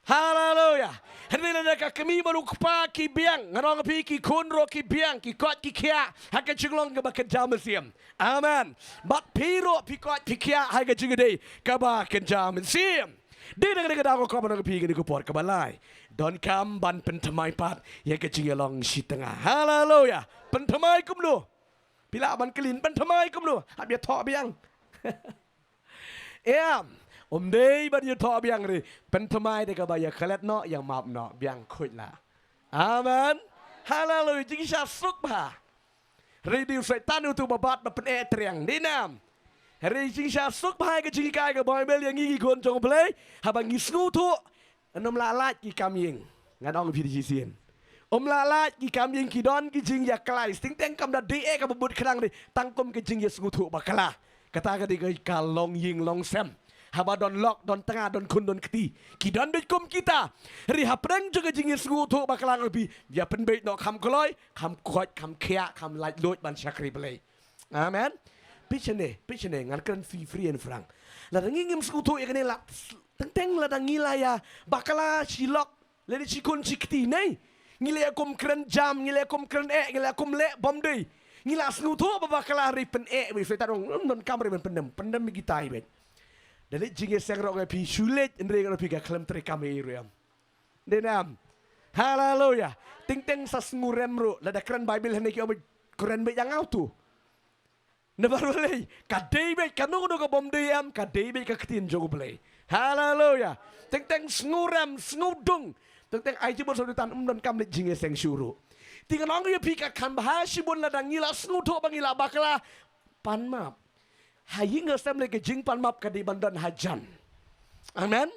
Haleluya. Hynrei lada ka kmie bad u kpa ki biang, ngan ong ïa phi, ki khun ruh ki biang, ki koit ki khiah ha ka jinglong kaba kynja mynsiem. Amen. Bad phi ruh phi koit phi khiah ha ka jingïadei kaba kynja mynsiem. Dei na kane ka daw nga kwah ban ong ïa phi kane ka por, kaba lai, donkam ban pynthymmai pat ïa ka jingïalong shi tnga. Haleluya. Pynthymmai kumno? Phi lah ban kylli, pynthymmai kumno? Hap ïathoh biang. Em, ym dei ban ïathoh biang re. Pynthymmai da kaba ïaklet noh, ïamap noh, biang khuid lah. Amen. Haleluya, jingshah suk bha. Hynrei dei u Soitan utu ba bat ba pyneh triang, dei ne em? Hynrei jingshah suk bha ka jinghikai ka Baibl ïa ngi ki khun jong U Blei, haba ngi sngewthuh, ym lah lait ki kam ïing. Ngan ong phi da shisien. Ym lah lait ki kam ïing, ki don ki jingïakhlai. Teng teng kam da dei eh kaba bud khnang, dei tang kum ka jingïasngewthuh bakla. Kata ka dei ka, ka longïing longsem. Haba don lok, don tnga, don khun, don kti, ki don beit kum kita. Hynrei hapdeng jong ka jingïasngewthuh bakla, nga ong phi, ïa pynbeit noh, kham kloi, kham koit, kham khiah, kham laitluid ban shakri Blei. Amen. Peit shane, peit shane, ngan kren free, free and frank. Lada ngi ngim sngewthuh ïa kane, la teng teng lada ngi la ïa bakla shi lok, lane shi khun shi kti, ne ngi la ïa kum kren jam, ngi la ïa kum kren eh, ngi la ïa kum leh bymdei. Ngi la sngewthuh ba bakla, hynrei pyneh beit, Soitan u ong, ym donkam ruh ban pyndem, pyndem ïa kita beit. Da leit jingïaseng ruh, nga ong ïa phi, shu leit, hynrei nga ong ïa phi, ka khlem treikam ei ruh em. Dei ne em? Haleluya. Teng teng sa sngewrem ruh, lada kren Baibl hangne ki ong beit, kren beit ïa nga uto. Namar balei? Ka dei beit kano kano ka bymdei em, ka dei beit ka ktien jong U Blei. Haleluya. Teng teng sngewrem, sngewdung. Teng teng ai jingmut, Soitan um donkam leit jingïaseng shuh ruh. Te ngan ong ïa phi, ka kham bha shibun lada ngi la sngewthuh ba ngi la bakla, pan map. Ha ïing ha sem lei ka jingpan map ka dei ban don hajan. Amen.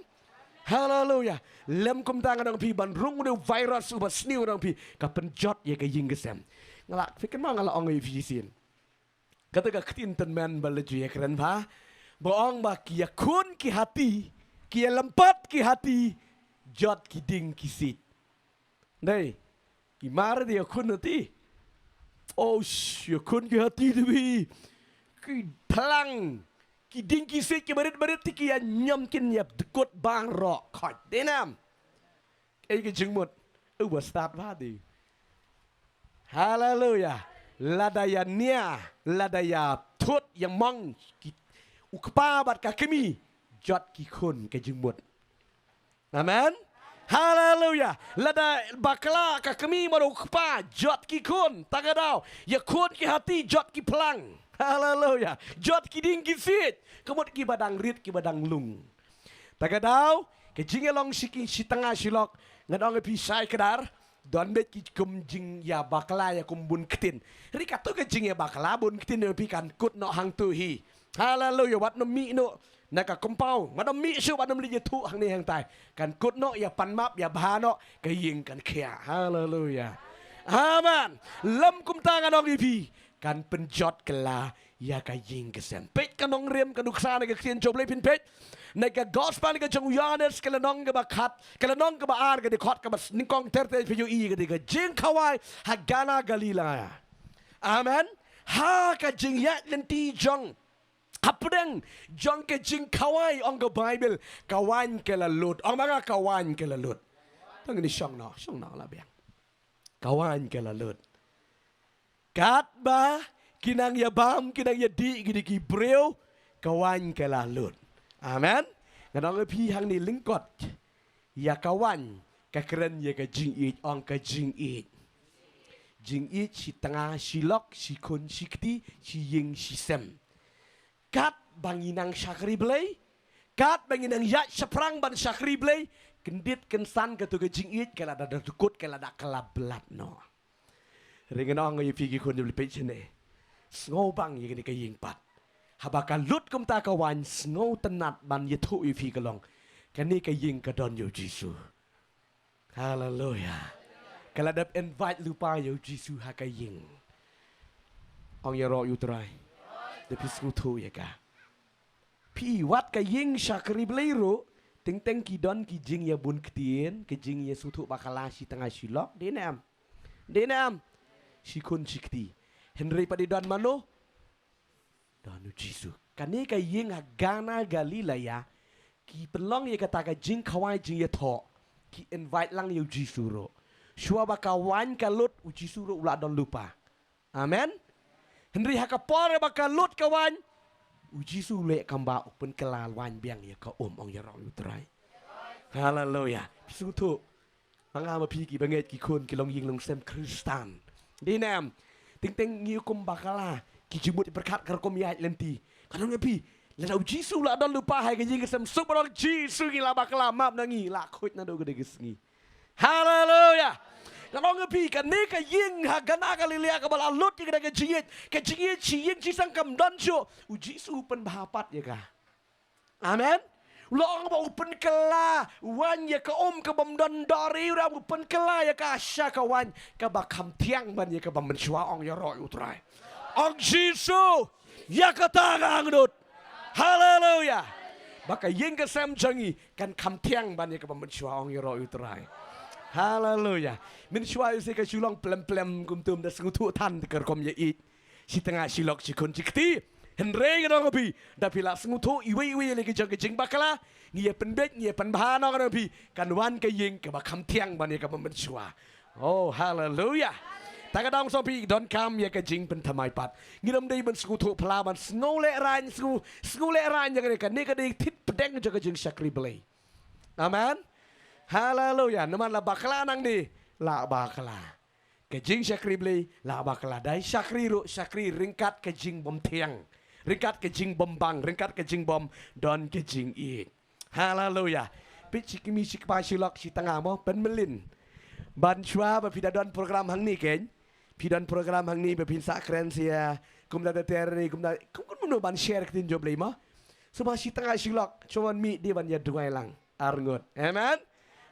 Haleluya. Lym kumta, ngan ong phi, ban rung une u virus uba sniew, ngan ong phi, ka pynjot ïa ka ïing ka sem. Nga la, phi kynmaw nga la ong ïa phi shisien. Kata ka ktien tymmen ba la ju ïakren bha, ba ong ba ki ïakhun ki hati, ki ïalympat ki hati, jot ki dieng ki siej. Dei, ki mar dei ïakhun hati. Oh, sh-, ïakhun ki hati te phi. Ki phlang, ki dieng ki siej, ki barit barit te ki ïa ñiam kin, ïa dkut baroh khoit. Dei ne em? Ei ka jingmut. Uba stad bha dei. Haleluya. Lada ïa nia, lada ïa thut, ïa mong ki, u kpa bad ka kmie, jot ki khun, ka jingmut. Amen. Haleluya. Lada bakla ka kmie bad u kpa, jot ki khun. Ta ka daw, ïakhun ki hati, jot ki phlang. Haleluya. Jot ki dieng ki siej. Ka mut kiba dang rit, kiba dang lung. Ta ka daw, ka jingïalong shi ki, shi tnga shi lok, ngan ong ïa phi, shai kdar, don beit ki kum jingïabakla ïa kum bun ktien. Hynrei kato ka jingïabakla bun ktien, ong ïa phi, kan kut noh hangto hi. Haleluya, wat nym mih noh na ka compound, wat nym mih shuh, wat nym leit ïathuh hangne hangtai. Kan kut noh, ïa pan map, ïa bha noh, ka ïing kan khiah. Haleluya. Amen. Lym kumta, ngan ong ïa phi, kan pynjot kylla ïa ka ïing ka sem. Peit ka nongrim ka nuksa na ka ktien jong U Blei, phin peit na ka gospel ka jong u Ïohannes, ka lynnong kaba khat, ka lynnong kaba ar, ka dkhot kaba nyngkong ter ter, phi ïohi ka dei ka jingkhawai ha Kana Galilea. Amen. Ha ka jingïaid lynti jong, hapdeng jong ka jingkhawai, ong ka Baibl, ka waiñ ka la lut. Ong ma nga, ka waiñ ka la lut. Tang ni shong noh, shong noh la biang. Ka waiñ ka la lut. Katba ki nang ïabam, ki nang ïadih, ki dei ki briew, ka waiñ ka la lut. Amen. Ngan ong ïa phi hangne lyngkot ïa ka waiñ, ka kren ïa ka jingïeit, ong ka jingïeit. Jingïeit shi tnga shi lok, shi khun shi kti, shi ïing shi sem. Katba ngi nang shakri Blei, katba ngi nang ïaid shaphrang ban shakri Blei, kyndit kynsan kato ka jingïeit ka la da dkut, ka la da khlap blad noh. Hynrei ngan ong ïa phi ki khun jong U Blei, peit shane. Sngewbang ïa kane ka ïing pat. Haba ka lut kumta ka waiñ, sngewtynnad ban ïathuh ïa phi ka long, kane ka ïing ka don ïa U Jisu. Haleluya. Ka la dep invite lypa ïa U Jisu ha ka ïing. Ong ïaroh ïa U Trai. Da phi sngewthuh ïa ka. Phi, wat ka ïing shakri Blei ruh, teng teng ki don ki jingïabun ktien, ki jingïasngewthuh bakla shi tnga shi lok, dei ne em? Dei ne em? Shi khun shi kti. Hynrei pat i don mano? Don U Jisu. Kane ka ïing ha Kana Galilea, ki pynlong ïa kata ka jingkhawai jingïathoh, ki invite lang ïa U Jisu ruh. Shuwa ba ka waiñ ka lut, U Jisu ruh u la don lypa. Amen. Hynrei ha ka por ba ka lut ka waiñ, U Jisu u leh kam ba u pynkylla waiñ biang ïa ka um, ong ïaroh ïa U Trai. Haleluya. Phi sngewthuh? Ma nga ma phi ki bangeit ki khun ki longïing longsem Khristan, dei ne em? Teng teng ngi kum bakla, ki jingmut pyrkhat ka rukom ïaid lynti. Ka nong ïa phi, lada U Jisu u la don lypa ha ka ïing ka sem, suk baroh, Jisu ngi la bakla, map na ngi, la khuid naduh ka dei ka sngi. Haleluya. Ngan ong ïa phi, kane ka ïing ha Kana Galilea kaba la lut ïa kane ka jingïeit, ka jingïeit shi ïing shi sem kam don shuh. U Jisu u pynbha pat ïa ka. Amen. U la ong ba u pynkylla waiñ ïa ka um kabym don dor, u la ong u pynkylla ïa ka sha ka waiñ kaba kham thiang ban ïa kaba mynshuwa. Ong ïaroh ïa U Trai. Ong Jisu, ïa kata ka angnud. Haleluya. Ba ka ïing ka sem jong ngi kan kham thiang ban ïa kaba mynshuwa. Ong ïaroh ïa U Trai. Haleluya. Mynshuwa ïa u Jisu ka shu long plem plem kumta, ym da sngewthuh than ka rukom ïa ïeit. Shi tnga shi lok shi khun shi kti. Hynrei ngan ong ïa phi, da phi la sngewthuh iwei iwei ïa la ki jong ka jingbakla, ngi ïa pynbeit, ngi ïa pynbha noh, ngan ong ïa phi, kan wan ka ïing kaba kham thiang ban ïa kaba mynshuwa. Oh, haleluya. Ta ka daw sngewthuh phi, donkam ïa ka jingpynthymmai pat. Ngin ym dei ban sngewthuh pla ban sngew lehraiñ, sngew, sngew lehraiñ ïa kane, kane ka dei thied pdeng jong ka jingshakri Blei. Amen. Haleluya. Namar la bakla nangne, la bakla. Ka jingshakri Blei la bakla, dei shakri ruh, shakri ryngkat ka jingbymthiang, ryngkat ka jingbymman, ryngkat ka jingbymdon ka jingïeit. Haleluya. Phi shi kmie shi kpa shi lok shi tnga mo, pynmlien. Ban shuwa ba phi da don program hangne keiñ. Phi don program hangne ba phin sa kren sha ïa, kumta da ter ni, kumta, kum, kum kumno ban share ka ktien jong U Blei mo. Shuwa shi tnga shi lok, shuwa mih dei ban ïa duwai lang. Arngut. Amen.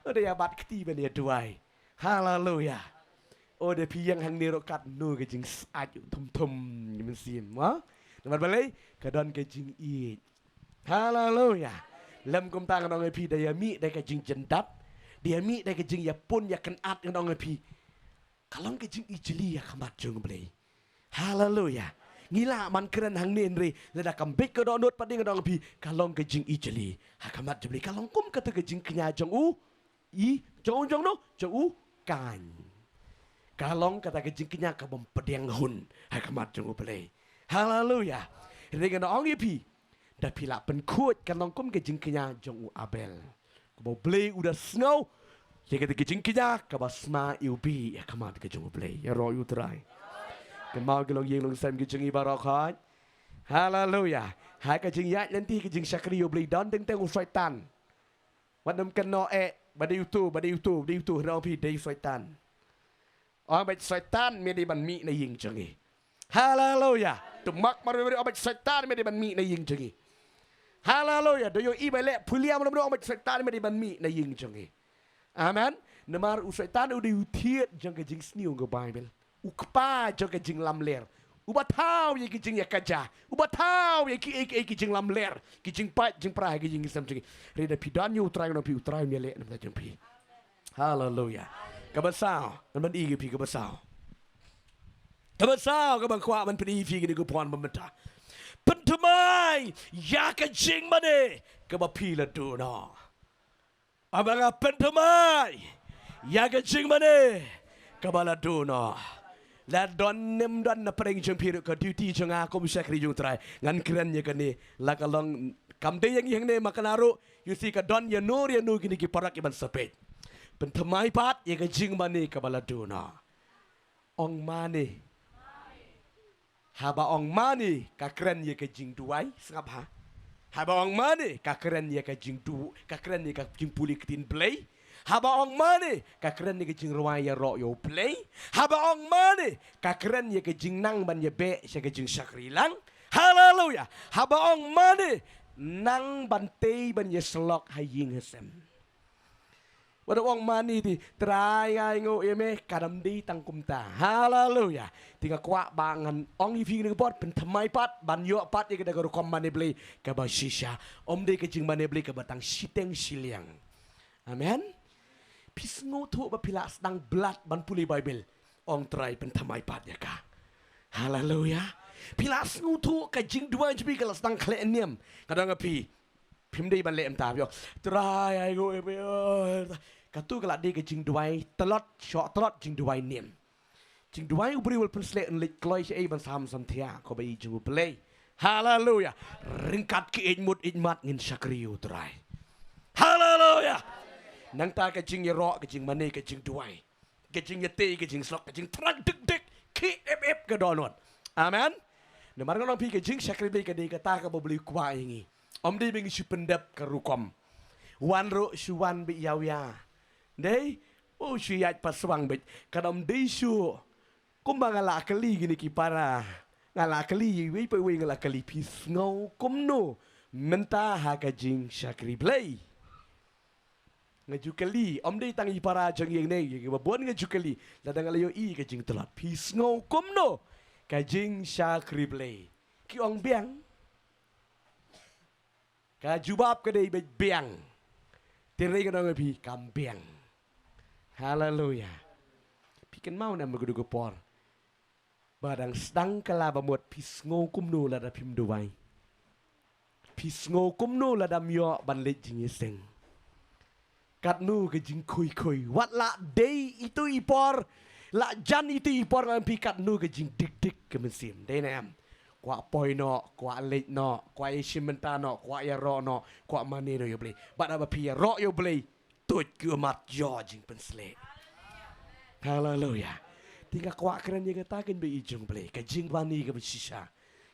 U dei ïa bat kti ban ïa duwai. Haleluya. O, da phi ïeng hangne ruh katno ka jingsyaid thum thum ki mynsiem, ha? Namar balei? Ka don ka jingïeit. Haleluya. Lym kumta ngan ong ïa phi, da ïa mih da ka jingjyndat, da ïa mih da ka jingïapun ïakynad, ngan ong ïa phi, ka long ka jingijli ha khmat jong U Blei. Haleluya. Ngi lah ban kren hangne hynrei lada kam bit ka dohnud pat, ngan ong ïa phi, ka long ka jingijli ha khmat jong U Blei. Ka long kum kata ka jingkñia jong u i, jong, jong no, jong u Kain. Ka long kata ka jingkñia kabym pdiang hun ha khmat jong U Blei. Haleluya. Hynrei ngan ong ïa phi, da phi la pynkhuid, ka long kum ka jingkñia jong u Abel, kaba U Blei u da sngew ïa kata ka jingkñia kaba sma iwbih ha khmat ka jong U Blei. Ïaroh ïa U Trai. Kynmaw ki longïing longsem ki jong ngi baroh khoit. Haleluya. Ha ka jingïaid lynti ka jingshakri U Blei don teng teng u Soitan. Wat nym kynnoh eh ba dei uto, ba dei uto, ba dei uto, hynrei ong phi dei u Soitan. Ong beit Soitan me dei ban mih na ïing jong ngi. Haleluya. To mark mar, ong beit Soitan me dei ban mih na ïing jong ngi. Haleluya. Da ïohi ba leh phulia mar, ong beit Soitan me dei ban mih na ïing jong ngi. Amen. Namar u Soitan u dei u thied jong ka jingsniew ka Baibl. U kpa jong ka jinglamler. Uba thaw ïa ki jingïakajia. Uba thaw ïa ki, ïa ki, ïa ki jinglamler, ki jingpait jingpra ha ki jingsem jong ngi. Hynrei da phi don ïa U Trai, ngan ong ïa phi, U Trai un ïaleh na ka bynta jong phi. Haleluya. Kaba saw, ngan pyni ïa phi kaba saw. Kaba saw, kaba kwah ban pyni ïa phi kine ki khun ba mynta. Pynthymmai ïa ka jingmane kaba phi la duh noh. Haba nga pynthymmai ïa ka jingmane kaba la duh noh. La don ne ym don na pdeng jong phi ruh, ka duty jong nga kum u shakri jong U Trai, ngan kren ïa kane. La ka long kam dei ïa ngi hangne, ma kane ruh, ïa shi ka don ïano ïano kine ki para ki ban sa peit. Pynthymmai pat ïa ka jingmane kaba la duh noh. Ong mane. Haba ong mane ka kren ïa ka jingduwai, sngap ha. Haba ong mane ka kren ïa ka jingdu, ka kren ïa ka jingpule ktien Blei. Haba ong mane ka kren ïa ka jingrwai ïaroh ïa U Blei. Haba ong mane ka kren ïa ka jingnang ban ïabeh sha ka jingshakri lang. Haleluya. Haba ong mane nang ban tei ban ïasyllok ha ïing ha sem. Wat ong mane te, Trai, nga ainguh ïa me, kan ym dei tang kumta. Haleluya. Te nga kwah ba ngan ong ïa phi kane ka por, pynthymmai pat ban ïoh pat ïa kata ka rukom mane Blei kaba shisha. Ym dei ka jingmane Blei kaba tang shiteng shiliang. Amen. Phi sngewthuh ba phi la sdang blad ban pule Baibl, ong Trai pynthymmai pat ïa ka. Haleluya. Phi la sngewthuh ka jingduwai jong phi ka la sdang khleh niam. Ka dang ïa phi, phim dei ban leh mynta phi ong, Trai, ai go, eh, eh, eh. Katu ka la dei ka jingduwai tlot, shoh tlot, jingduwai niam. Jingduwai u briew u la pynsleh, un leit kloi shaei ban sam samthiah, ko ba i jong U Blei. Haleluya. Ryngkat ki ïeit mut ïeit mat ngin shakri ïa U Trai. Haleluya. Nangta ka jingïaroh, ka jingmane, ka jingduwai, ka jingïatei, ka jingsyllok, ka jingthrang dik dik, ki ep ep ka dohnud. Amen. Namar nga ong phi ka jingshakri Blei ka dei kata kaba U Blei u kwah ïa ngi. Ym dei ba ngi shu pyndep ka rukom. Wan ruh shu wan beit ïa u ïa. Dei, Oh, shu ïaid paswang beit. Ka dam dei shu. Kumba nga la kylli kine ki para. Nga la kylli iwei pa iwei, nga la kylli, phi sngew kumno mynta ha ka jingshakri Blei? Nga ju kylli, ym dei tang i para jong ïing ne, ïa kiba bun nga ju kylli. Lada nga la ïohi ka jingtlot, phi sngew kumno ka jingshakri Blei? Ki ong biang. Ka jubab ka dei beit biang. Te nga ong ïa phi, kam biang. Haleluya. Phi kynmaw ne em ha katu ka por ba dang sdang kylla ba mut, phi sngew kumno lada phim duwai? Phi sngew kumno lada ym ïoh ban leit jingïaseng? Katno ka jingkhuikhui. Wat la dei itu i por, la jan itu i por, nga ong ïa phi, katno ka jingdikdik ka mynsiem. Dei ne em? Kwah poi noh, kwah leit noh, kwah ïashim bynta noh, kwah ïaroh noh, kwah mane noh ïa U Blei. Bad haba phi ïaroh ïa U Blei, tuid ki ummat ïoh jingpynshlur. Haleluya. Te nga kwah kren ïa kata, kane ba i jong U Blei, ka jingmane kaba shisha.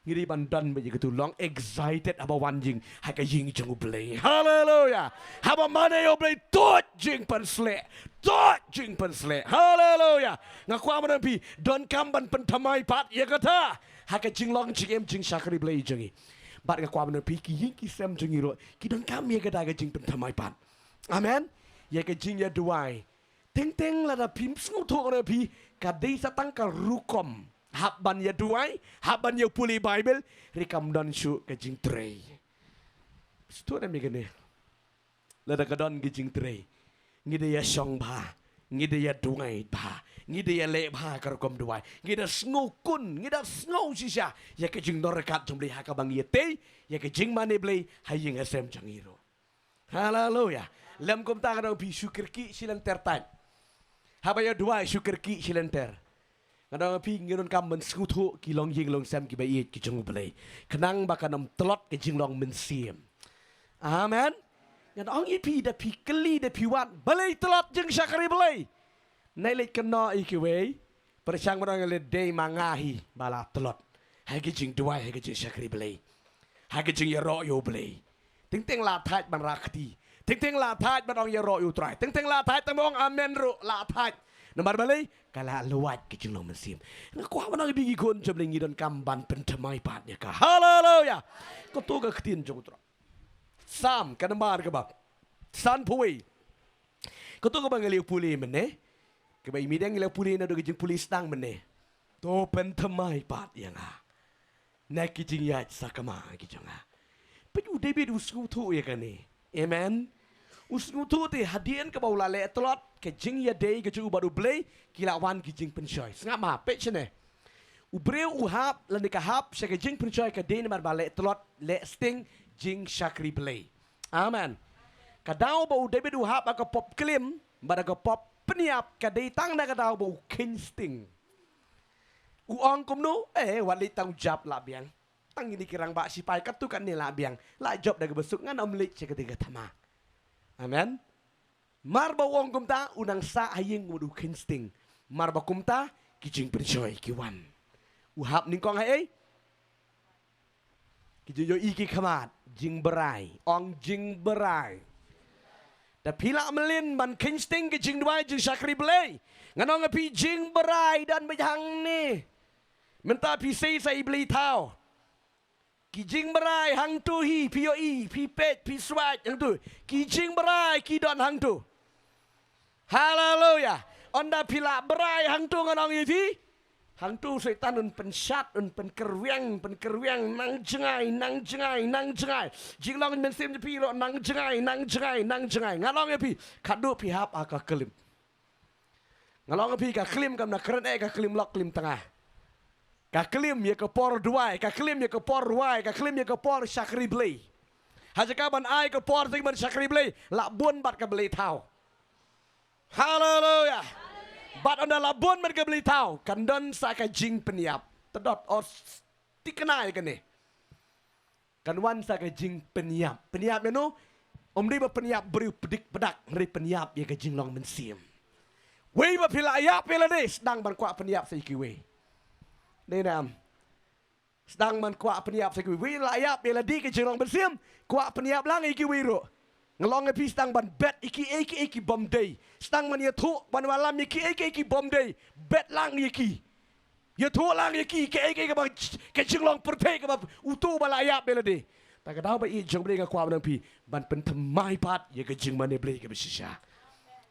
Ngi dei ban don beit ïa katu long excited haba wan ïing ha ka ïing jong U Blei. Haleluya. Haba mane ïa U Blei, tuid jingpynshlur. Tuid jingpynshlur. Haleluya. Nga kwah ban ong ïa phi, donkam ban pynthymmai pat ïa kata ha ka jinglong jingim jingshakri Blei jong ngi. Bad nga kwah ban ong ïa phi, ki ïing ki sem jong ngi ruh ki donkam ïa kata ka jingpynthymmai pat. Amen. Ïa ka jingïaduwai. Teng teng lada phim sngewthuh, nga ong ïa phi, ka dei sa tang ka rukom. Hap ban ïaduwai, hap ban ïapule Baibl, hynrei kam don shuh ka jingtrei. Sngewthuh ne em ïa kane? Lada ka don ka jingtrei, ngi da ïashong bha, ngi da ïaduwai bha, ngi da ïaleh bha ka rukom duwai, ngi da sngewkun, ngi da sngew shisha ïa ka jingdon ryngkat jong U Blei ha kaba ngi ïatei ïa ka jingmane Blei ha ïing ha sem jong ngi ruh. Haleluya. Lym kumta, nga ong ïa phi, shu kyrkieh shi lynter tad. Haba ïaduwai, shu kyrkieh shi lynter. Nga ong ïa phi, ngi donkam ban sngewthuh, ki longïing longsem kiba ïeit ki jong U Blei, khnang ba kan ym tlot ka jinglong mynsiem. Amen. Nga ong ïa phi, da phi kylli, da phi wad, balei tlot jingshakri Blei? Nai leit kynnoh ïa kiwei. Pyrshang ban ong lei dei ma nga hi ba la tlot ha ka jingduwai, ha ka jingshakri Blei, ha ka jingïaroh ïa U Blei. Teng teng la thait ban rah kti, teng teng la thait ban ong ïaroh ïa U Trai, teng teng la thait tang ban ong amen ruh la thait. Namar balei? Ka la lwait ka jinglong mynsiem. Nga kwah ban ong ïa phi ki khun jong U Blei, ngi donkam ban pynthymmai pat ïa ka. Haleluya. Kato ka ktien jong U Trai. Salm ka nambar kaba sanphew wei. Kato kaba ngi la pule mynne, kaba i miet ngi la pule naduh ka jingpule sdang mynne. To pynthymmai pat ïa nga na ki jingïaid sakma ki jong nga. Peit, u David u sngewthuh ïa kane. Amen. U sngewthuh te hadien kaba u la leh tlot, ka jingïadei ka jong u bad U Blei, ki la wan ki jingpynshoi. Sngap ma, peit shane. U briew u hap lane ka hap sha ka jingpynshoi ka dei namar ba leh tlot, leh sting jingshakri Blei. Amen. Ka daw ba u David u hap ha ka pop klim bad ha ka pop pynïap ka dei tang na ka daw ba u kheiñ sting. U ong kumno, eh, wat leit tang u jop la biang. Tang ine ki rangbah sipai katto katne la biang. La jop da kaba suk, ngan ym leit sha kata ka thma. Amen. Mar ba u ong kumta, u nang sah ha ïing, u mut u kheiñ sting. Mar ba kumta, ki jingpynshoi ki wan. U hap nyngkong ha ei? Ki jingïohi ki khmat, jingbrai. Ong jingbrai. Da phi lah mlien ban kheiñ sting ki jingduwai, jingshakri Blei, ngan ong ïa phi, jingbrai don beit hangne. Mynta phi sei sa i blei thaw. Ki jingbrai hangto hi, phi ïohi, phi peit, phi swait hangto. Ki jingbrai ki don hangto. Haleluya. Ynda phi lah brai hangto, ngan ong ïa phi, hangto Soitan un pynshat, un pynkyrwiang, pynkyrwiang, nang jngai, nang jngai, nang jngai. Jinglong mynsiem jong phi ruh nang jngai, nang jngai, nang jngai. Ngan ong ïa phi, khadduh phi hap ha ka klim. Ngan ong ïa phi, ka klim kam da kren eh, ka klim lok klim tnga. Ka klim ïa ka por duwai, ka klim ïa ka por rwai, ka klim ïa ka por shakri Blei. Ha jaka ban ai ka por jong ngi ban shakri Blei, lah bun bad ka blei thaw. Haleluya. Bad ynda lah bun bad ka blei thaw, kan don sa ka jingpynïap. Tdot, os, tikna ïa kane. Kan wan sa ka jingpynïap. Pynïap ïa no? Ym dei ba pynïap briew pdik pdak, hynrei pynïap ïa ka jinglong mynsiem. Wei ba phi lah ïap ïa lade, sdang ban kwah pynïap sa ïa kiwei. Dei ne em? Sdang ban kwah pynïap sa ïa kiwei. Wei lah ïap ïa lade ka jinglong mynsiem, kwah pynïap lang ïa kiwei ruh. Nga la ong ïa phi, sdang ban bet ïa kiei kiei ki bym dei. Sdang ban ïathuh, ban wallam ïa kiei kiei ki bym dei. Bet lang ïa ki. Ïathuh lang ïa ki, kaei kaei kaba, ka jinglong pyrthei kaba uto uba la ïap ïa lade. Te ka daw ba ïeit jong U Blei, nga kwah ban ong ïa phi, ban pynthymmai pat ïa ka jingmane Blei kaba shisha.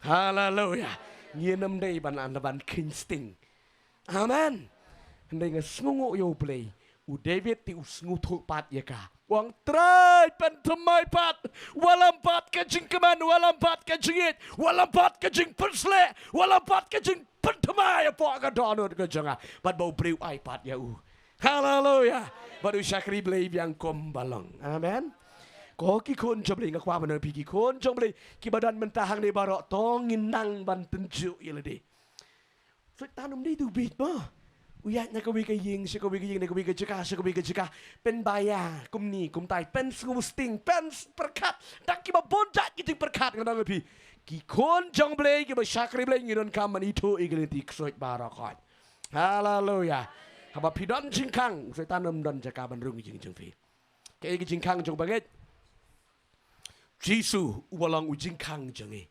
Haleluya. Ngin ym dei ban, ban kheiñ sting. Amen. Hynrei nga sngewnguh ïa U Blei, u David te u sngewthuh pat ïa ka. U ong, Trai, pynthymmai pat. Wallam pat ka jingkmen, wallam pat ka jingïeit, wallam pat ka jingpyrsleh, wallam pat ka jingpynthymmai hapoh ka dohnud ka jong nga. Bad ba U Blei u ai pat ïa u. Haleluya. Bad u shakri Blei biang kumba long. Amen. Ko ki khun jong U Blei, nga kwah ban ong ïa phi, ki khun jong U Blei kiba don mynta hangne baroh, to ngin nang ban tynjuh ïa lade. Soitan um dei tu bit mo. U ïaid na kawei ka ïing sha kawei ka ïing, na kawei ka jaka sha kawei ka jaka. Pynbha ïa kumne kumtai, pynsngewsting, pynpyrkhat. Da kiba bun jait ki jingpyrkhat, nga ong ïa phi, ki khun jong U Blei, kiba shakri Blei, ngi donkam ban ithuh ïa ki lynti ksuid baroh khoit. Haleluya. Haba phi don jingkhang, Soitan um don jaka ban rung ïa ki jong phi. Kaei ka jingkhang jong u bangeit? Jisu uba long u jingkhang jong ngi.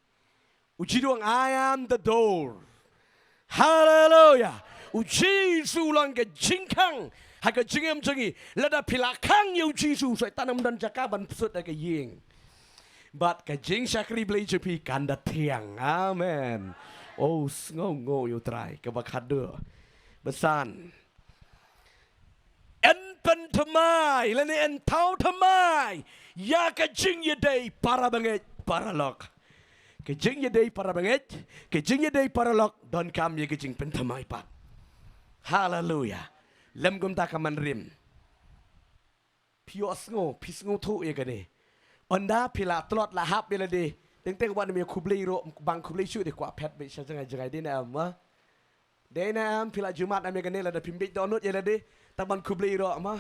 U Jisu u ong, "I am the door." Haleluya. U Jisu u long ka jingkhang ha ka jingim jong ngi. Lada phi la khang ïa u Jisu, Soitan um don jaka ban psut ha ka ïing. Bad ka jingshakri Blei jong phi kan da thiang. Amen. Oh, sngewnguh ïa U Trai, kaba khatduh. Ba san. Yn pynthymmai lane yn thaw thymmai ïa ka jingïadei parabangeit paralok. Ka jingïadei parabangeit, ka jingïadei paralok, donkam ïa ka jingpynthymmai pat. Haleluya. Lem kumta ka man rim. Phi ïohsngew, phi sngewthuh ïa kane. Ynda phi la tlot la hap ïa lade, teng teng wan ym ïa khublei ruh, bang khublei shuh, dei kwah phet beit sha jngai jngai, dei ne em, ma? Dei ne em? Phi la ju mad em ïa kane, lada phim bit dohnud ïa lade, tang ban khublei ruh, ma?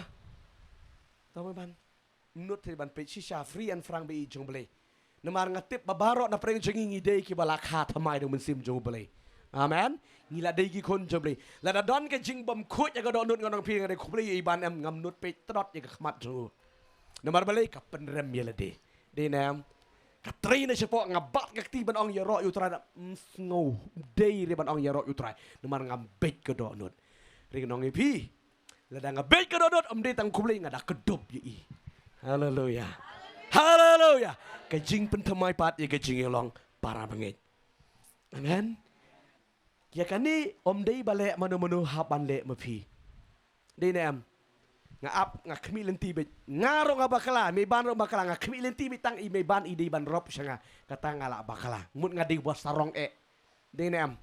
Tang ban, ym nud te ban peit shisha, free and frank bad ïeit jong U Blei. Namar nga tip ba baroh na pdeng jong ngi ngi dei kiba la kha thymmai da u Mynsiem jong U Blei. Amen. Ngi la dei ki khun jong U Blei. Lada don ka jingbymkhuid ïa ka dohnud, nga ong ïa phi, nga dei khublei ïa i Ban em, ngam nud peit tlot ïa ka khmat jong u. Namar balei? Ka pynrem ïa lade. Dei ne em? Ka trei na shapoh, nga bat ka kti ban ong ïaroh ïa U Trai, da ym sngew dei re ban ong ïaroh ïa U Trai. Namar ngam bit ka dohnud. Ring nong ïa phi. Lada nga bit ka dohnud, ym dei tang khublei, nga da kdup ïa i. Haleluya. Haleluya. Ka jingpynthymmai pat ïa ka jingïalong parabangeit. Amen. Ïa kane ym dei ba leh mano mano hap ban leh ma phi. Dei ne em? Nga ap, nga khmih lynti beit. Nga ruh nga bakla, mei Ban ruh bakla, nga khmih lynti beit tang i mei Ban i dei ban rop sha nga. Kata nga la bakla. Mut nga dei ba sarong eh. Dei ne em?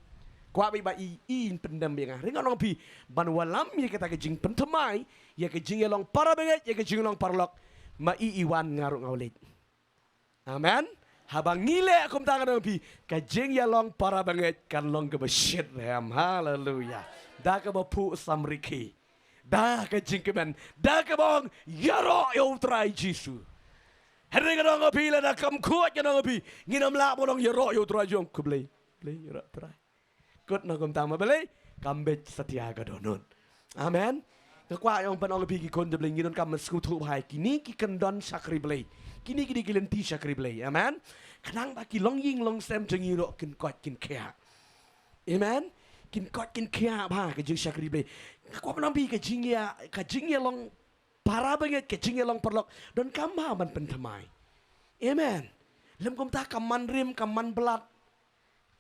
Kwah beit ba i, i pyndem beit nga. Ring nong ïa phi, ban wallam ïa kata ka jingpynthymmai ïa ka jingïalong parabangeit, ïa ka jingïalong paralok. Ma i i wan, nga ruh nga leit. Amen. Haba ngi leh kumta, nga ong ïa phi, ka jingïalong parabangeit kan long kaba shitrhem. Haleluya. Da kaba phuh samrkhie. Da ka jingkmen. Da kaba ong ïaroh ïa U Trai Jisu. Hynrei nga ong ïa phi, lada kam khuid, nga ong ïa phi, ngin ym lah ban ong ïaroh ïa U Trai jong, khublei. Khublei ïaroh Trai. Kut na kumta, ma balei? Kam bit satia ka dohnud. Amen. Nga kwah ïa ong, ban ong ïa phi ki khun jong U Blei, ngi donkam ban sngewthuh bha ïa kine ki kyndon shakri Blei. Kine ki dei ki lynti shakri Blei. Amen. Khnang ba ki longïing longsem jong ngi ruh kin koit kin khiah. Amen. Kin koit kin khiah bha ka jingshakri Blei. Nga kwah ban ong ïa phi, ka jingïa, ka jingïalong parabangeit, ka jingïalong paralok, donkam bha ban pynthymmai. Amen. Lem kumta ka man rim, ka man blat.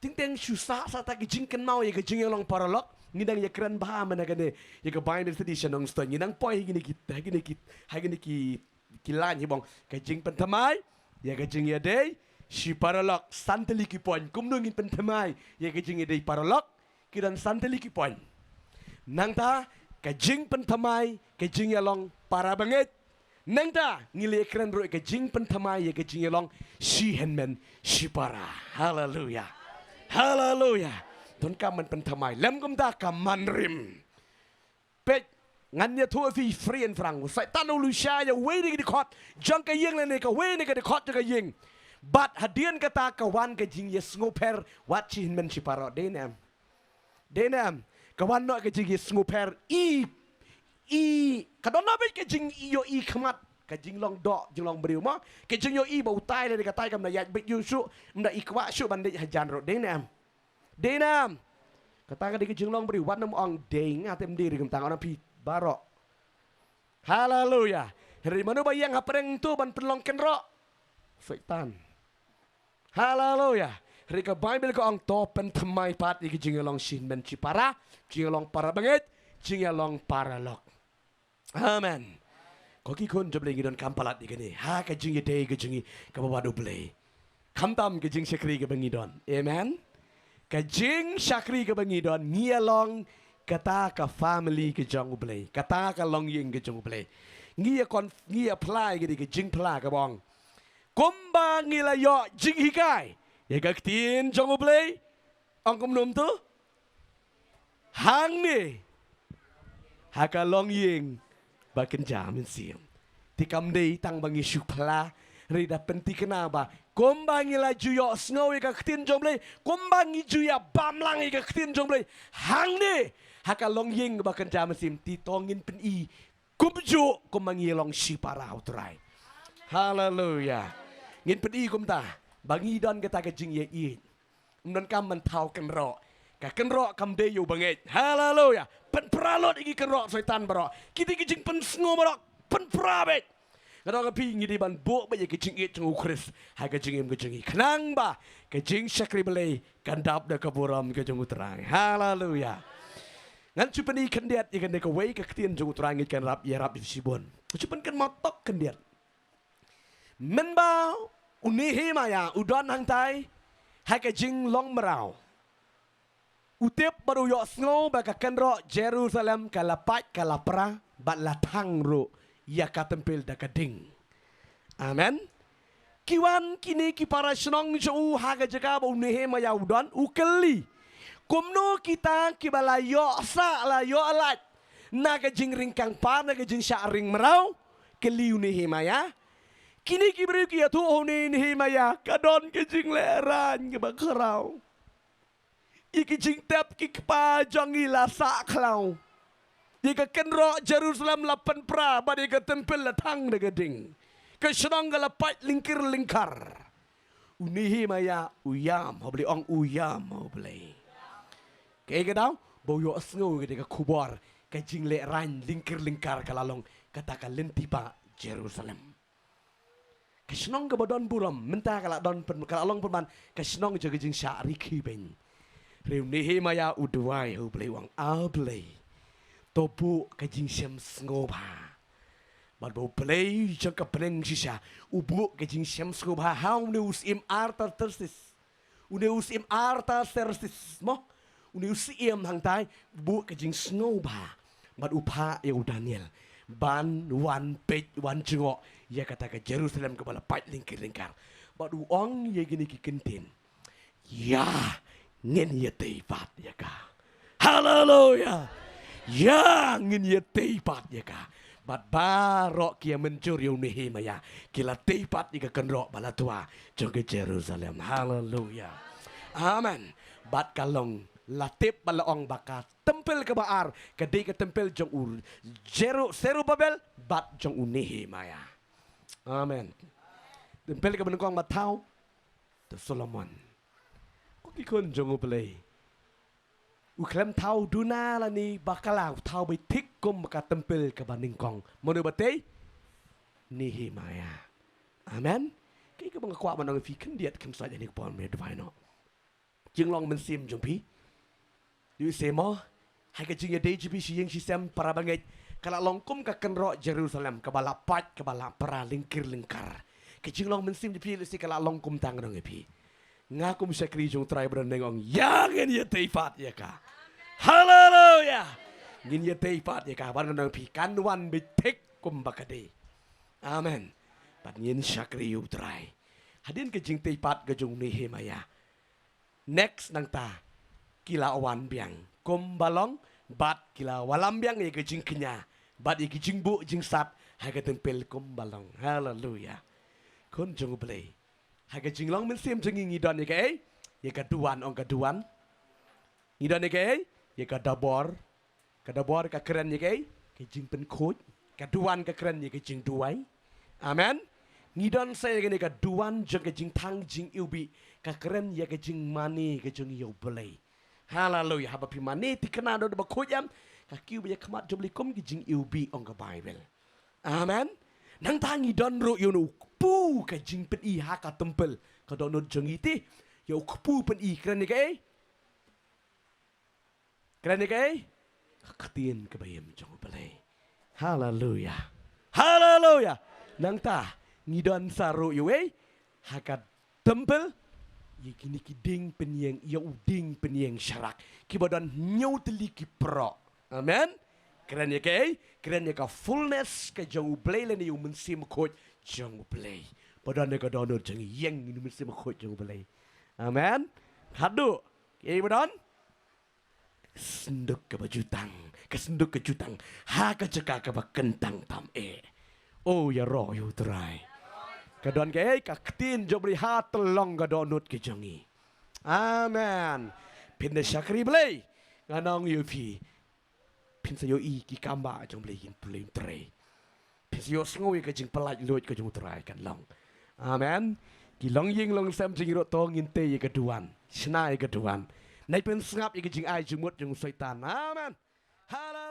Teng teng shu sah sah ta ki jingkynmaw ïa ka jingïalong paralok. Ngi dang ïakren bha mynne kane ïa ka Bible study sha Nongstoiñ. Ngi dang poi ha kine ki, ha kine ki, ha kine ki, ki lain hi bong. Ka jingpynthymmai ïa ka jingïadei shi paralok. San tylli ki point. Kumno ngin pynthymmai ïa ka jingïadei paralok? Ki don san tylli ki point. Nangta ka jingpynthymmai ka jingïalong parabangeit. Nangta ngi la ïakren ruh ïa ka jingpynthymmai ïa ka jingïalong shi hynmen shi para. Haleluya. Haleluya. Donkam ban pynthymmai. Lem kumta ka man rim. Peit, ngan ïathuh ïa phi free and frank. U Soitan u leit shah ïa uwei na ki dkhot jong ka ïing lane kawei na ka dkhot jong ka ïing. Bad hadien kata ka wan ka jingïasngewpher wat shi hynmen shi para. Dei ne em? Dei ne em? Ka wan noh ka jingïasngewpher, i, i, ka don noh beit ka jingïohi khmat Ka jinglong doh, jinglong briew mo. Ka jingïohi ba utai lei katai kam da ïaid beit ïu shuh, ym da i kwah shuh ban dei hajan ruh. Dei ne em? Dei ne em? Kata ka dei ka jinglong briew, wat nym ong dei nga te ym dei ri kumta, nga ong phi baroh. Haleluya. Hynrei mano ba ïeng hapdeng to ban pynlong kynroh? Soitan. Haleluya. Hynrei ka Baibl ka ong to pynthymmai pat ïa ka jingïalong shisha, men shi para, jingïalong para bangeit, jingïalong para lok. Amen. Ko ki khun jong U Blei, ngi donkam palat ïa kane ha ka jingïadei ka jong ngi kaba bad U Blei. Khamtam ka jingshakri kaba ngi don. Amen. Ka jingshakri kaba ngi don, ngi ïalong kata ka family ka jong U Blei, kata ka longïing ka jong U Blei. Ngi ïa kon, ngi ïa phla ïa kane ka jingphla kaba ong, kumba ngi la ïoh jinghikai ïa ka ktien jong U Blei, ong kumno to? Hangne ha ka longïing ba kynja mynsiem. Te kam dei tang ba ngi shu phla, hynrei da pynthikna ba kumba ngi la ju ïohsngew ïa ka ktien jong U Blei, kumba ngi ju ïa bam lang ïa ka ktien jong U Blei, hangne ha ka longïing ba kynja mynsiem, te to ngin pyni kumjuh kumba ngi long shipara U Trai. Haleluya. Ngin pyni kumta ba ngi don kata ka jingïaieit. Ym donkam ban thaw kynroh. Ka kynroh kam dei ïa u bangeit. Haleluya. Pynpra lut ïa ki kynroh Soitan baroh. Ki dei ki jingpynsngew baroh. Pynpra beit. Nga ong ïa phi, ngi dei ban buh beit ïa ka jingïeit jong U Khrist ha ka jingim ka jong ngi, khnang ba ka jingshakri Blei kan dap da ka burom ka jong U Trai. Haleluya. Ngan shu pyni khyndiat ïa kane kawei ka ktien jong U Trai, ngeit kan rap ïarap ïa shibun. Shu pynkynmaw tok khyndiat. Mynba u Nehemiah u don hangtai ha ka jinglong mraw, u tip bad u ïohsngew ba ka kynroh Jerusalem ka la pait, ka la pra bad la thang ruh ïa ka templ da ka ding. Amen. Ki wan kine ki para shnong jong u ha ka jaka ba u Nehemiah u don, u kylli, kumno kita kiba la ïoh sah, la ïoh lait na ka jingryngkang par, na ka jingshah ring mraw? Kylli u Nehemiah. Kine ki briew ki ïathuh, ha u Nehemiah ka don ka jinglehrain kaba khraw. Ïa ki jingtep ki kpa jong ngi la sah khlaw. Ïa ka kynroh Jerusalem la pynpra bad ïa ka templ la thang da ka ding. Ka shnong ka la pait lyngkir lyngkar. U Nehemiah u ïam ha U Blei, ong u ïam ha U Blei. Kaei ka daw? Ba u ïohsngew ïa ka khubor ka jinglehrain lyngkir lyngkar ka la long kata ka lynti ba Jerusalem. Ka shnong kaba don burom mynta ka la don pyn-, ka la long pynban ka shnong jong ka jingshah rkhie beiñ. Hynrei u Nehemiah u duwai ha U Blei, u ong, A Blei, to buh ka jingshem sngewbha. Bad ba U Blei jong ka bneng shisha u buh ka jingshem sngewbha ha une u syiem Artaserses. Une u syiem Artaserses mo, une u syiem hangtai, buh ka jingsngewbha bad u phah ïa u Daniel ban wan peit, wan jngoh ïa kata ka Jerusalem kaba la pait lyngkir lyngkar. Bad u ong ïa kine ki kyntien, ïa, ngin ïatei pat ïa ka. Haleluya. Ïa, ngin ïatei pat ïa ka. Bad baroh ki ïa mynjur ïa u Nehemiah, ki la tei pat ïa ka kynroh ba la twa jong ka Jerusalem. Haleluya. Amen. Bad ka long, la tip bad la ong ba ka templ kaba ar ka dei ka templ jong u Jeru-, Serubabel bad jong u Nehemiah. Amen. Templ kaba nyngkong ba thaw, to Solomon. Ko ki khun jong U Blei, u khlem thaw duna lane bakla, u thaw beit thik kum ka templ kaba nyngkong. Mano ba tei? Nehemiah. Amen. Kaei kaba nga kwah ban ong ïa phi khyndiat khyndiat ïa kane ka por mynta, duwai noh. Jinglong mynsiem jong phi, ïohi se mo, ha ka jingïadei jong phi shi ïing shi sem para bangeit, ka la long kum ka kynroh Jerusalem kaba la pait, kaba la pra lyngkir lyngkar. Ka jinglong mynsiem jong phi lehse ka la long kumta, nga ong ïa phi. Nga kum shakri jong U Trai ba don neng, ong, ïa, ngin ïatei pat ïa ka. Haleluya. Ngin ïatei pat ïa ka, ba don neng, phi, kan wan beit thik kumba ka dei. Amen. Bad ngin shakri ïa U Trai. Hadien ka jingtei pat ka jong u Nehemiah, next nangta ki la wan biang kumba long, bad ki la wallam biang ïa ka jingkñia bad ïa ka jingbuh jingsat ha ka templ kumba long. Haleluya. Khun jong U Blei, ha ka jinglong mynsiem jong ngi, ngi don ïa kaei? Ïa ka duwan, ong ka duwan. Ngi don ïa kaei? Ïa ka dabor. Ka dabor ka kren ïa kaei? Ka jingpynkhuid. Ka duwan ka kren ïa ka jingduwai. Amen. Ngi don sa ïa kane ka duwan jong ka jingthang jingiwbih, ka kren ïa ka jingmane ka jong ngi ïa U Blei. Haleluya. Haba phi mane thikna da U Bakhuid em, ka kiew beit ïa ka khmat jong U Blei kum ka jingiwbih, ong ka Baibl. Amen. Nangta ngi don ruh ïa u kpu ka jingpyni ha ka templ, ka dohnud jong ngi te. Ïa u kpu pyni kren ïa kaei? Kren ïa kaei? Ka ktien kaba im jong U Blei. Haleluya. Haleluya. Nangta ngi don sa ruh ïa uei? Ha ka templ, ïa kine ki dieng pynïeng, ïa u dieng pynïeng sharak, kiba don hynñiew tylli ki pyrshah. Amen. Kren ïa kaei? Kren ïa ka fullness ka jong U Blei lane ïa u Mynsiem Bakhuid jong U Blei. Ba don ïa ka dohnud jong ngi, ïeng ïa u Mynsiem Bakhuid jong U Blei. Amen. Haduh, kaei ba don? Synduk kaba jutang, ka synduk ka jutang ha ka jaka kaba kyntang tam eh. O ïaroh ïa U Trai. Ka don kaei? Ka ktien jong U Blei ha tyllong ka dohnud ka jong ngi. Amen. Phin da shakri Blei, ngan ong ïa phi, phin sa ïohi ki kam ba jong U Blei, kin pule U Trai. Phin sa ïohsngew ïa ka jingpyllait luid ka jong U Trai kan long. Amen. Ki longïing longsem jong ngi ruh to ngin tei ïa ka duwan, shna ïa ka duwan. Nai pynsngap ïa ka jingai jingmut jong u Soitan. Amen. Haleluya.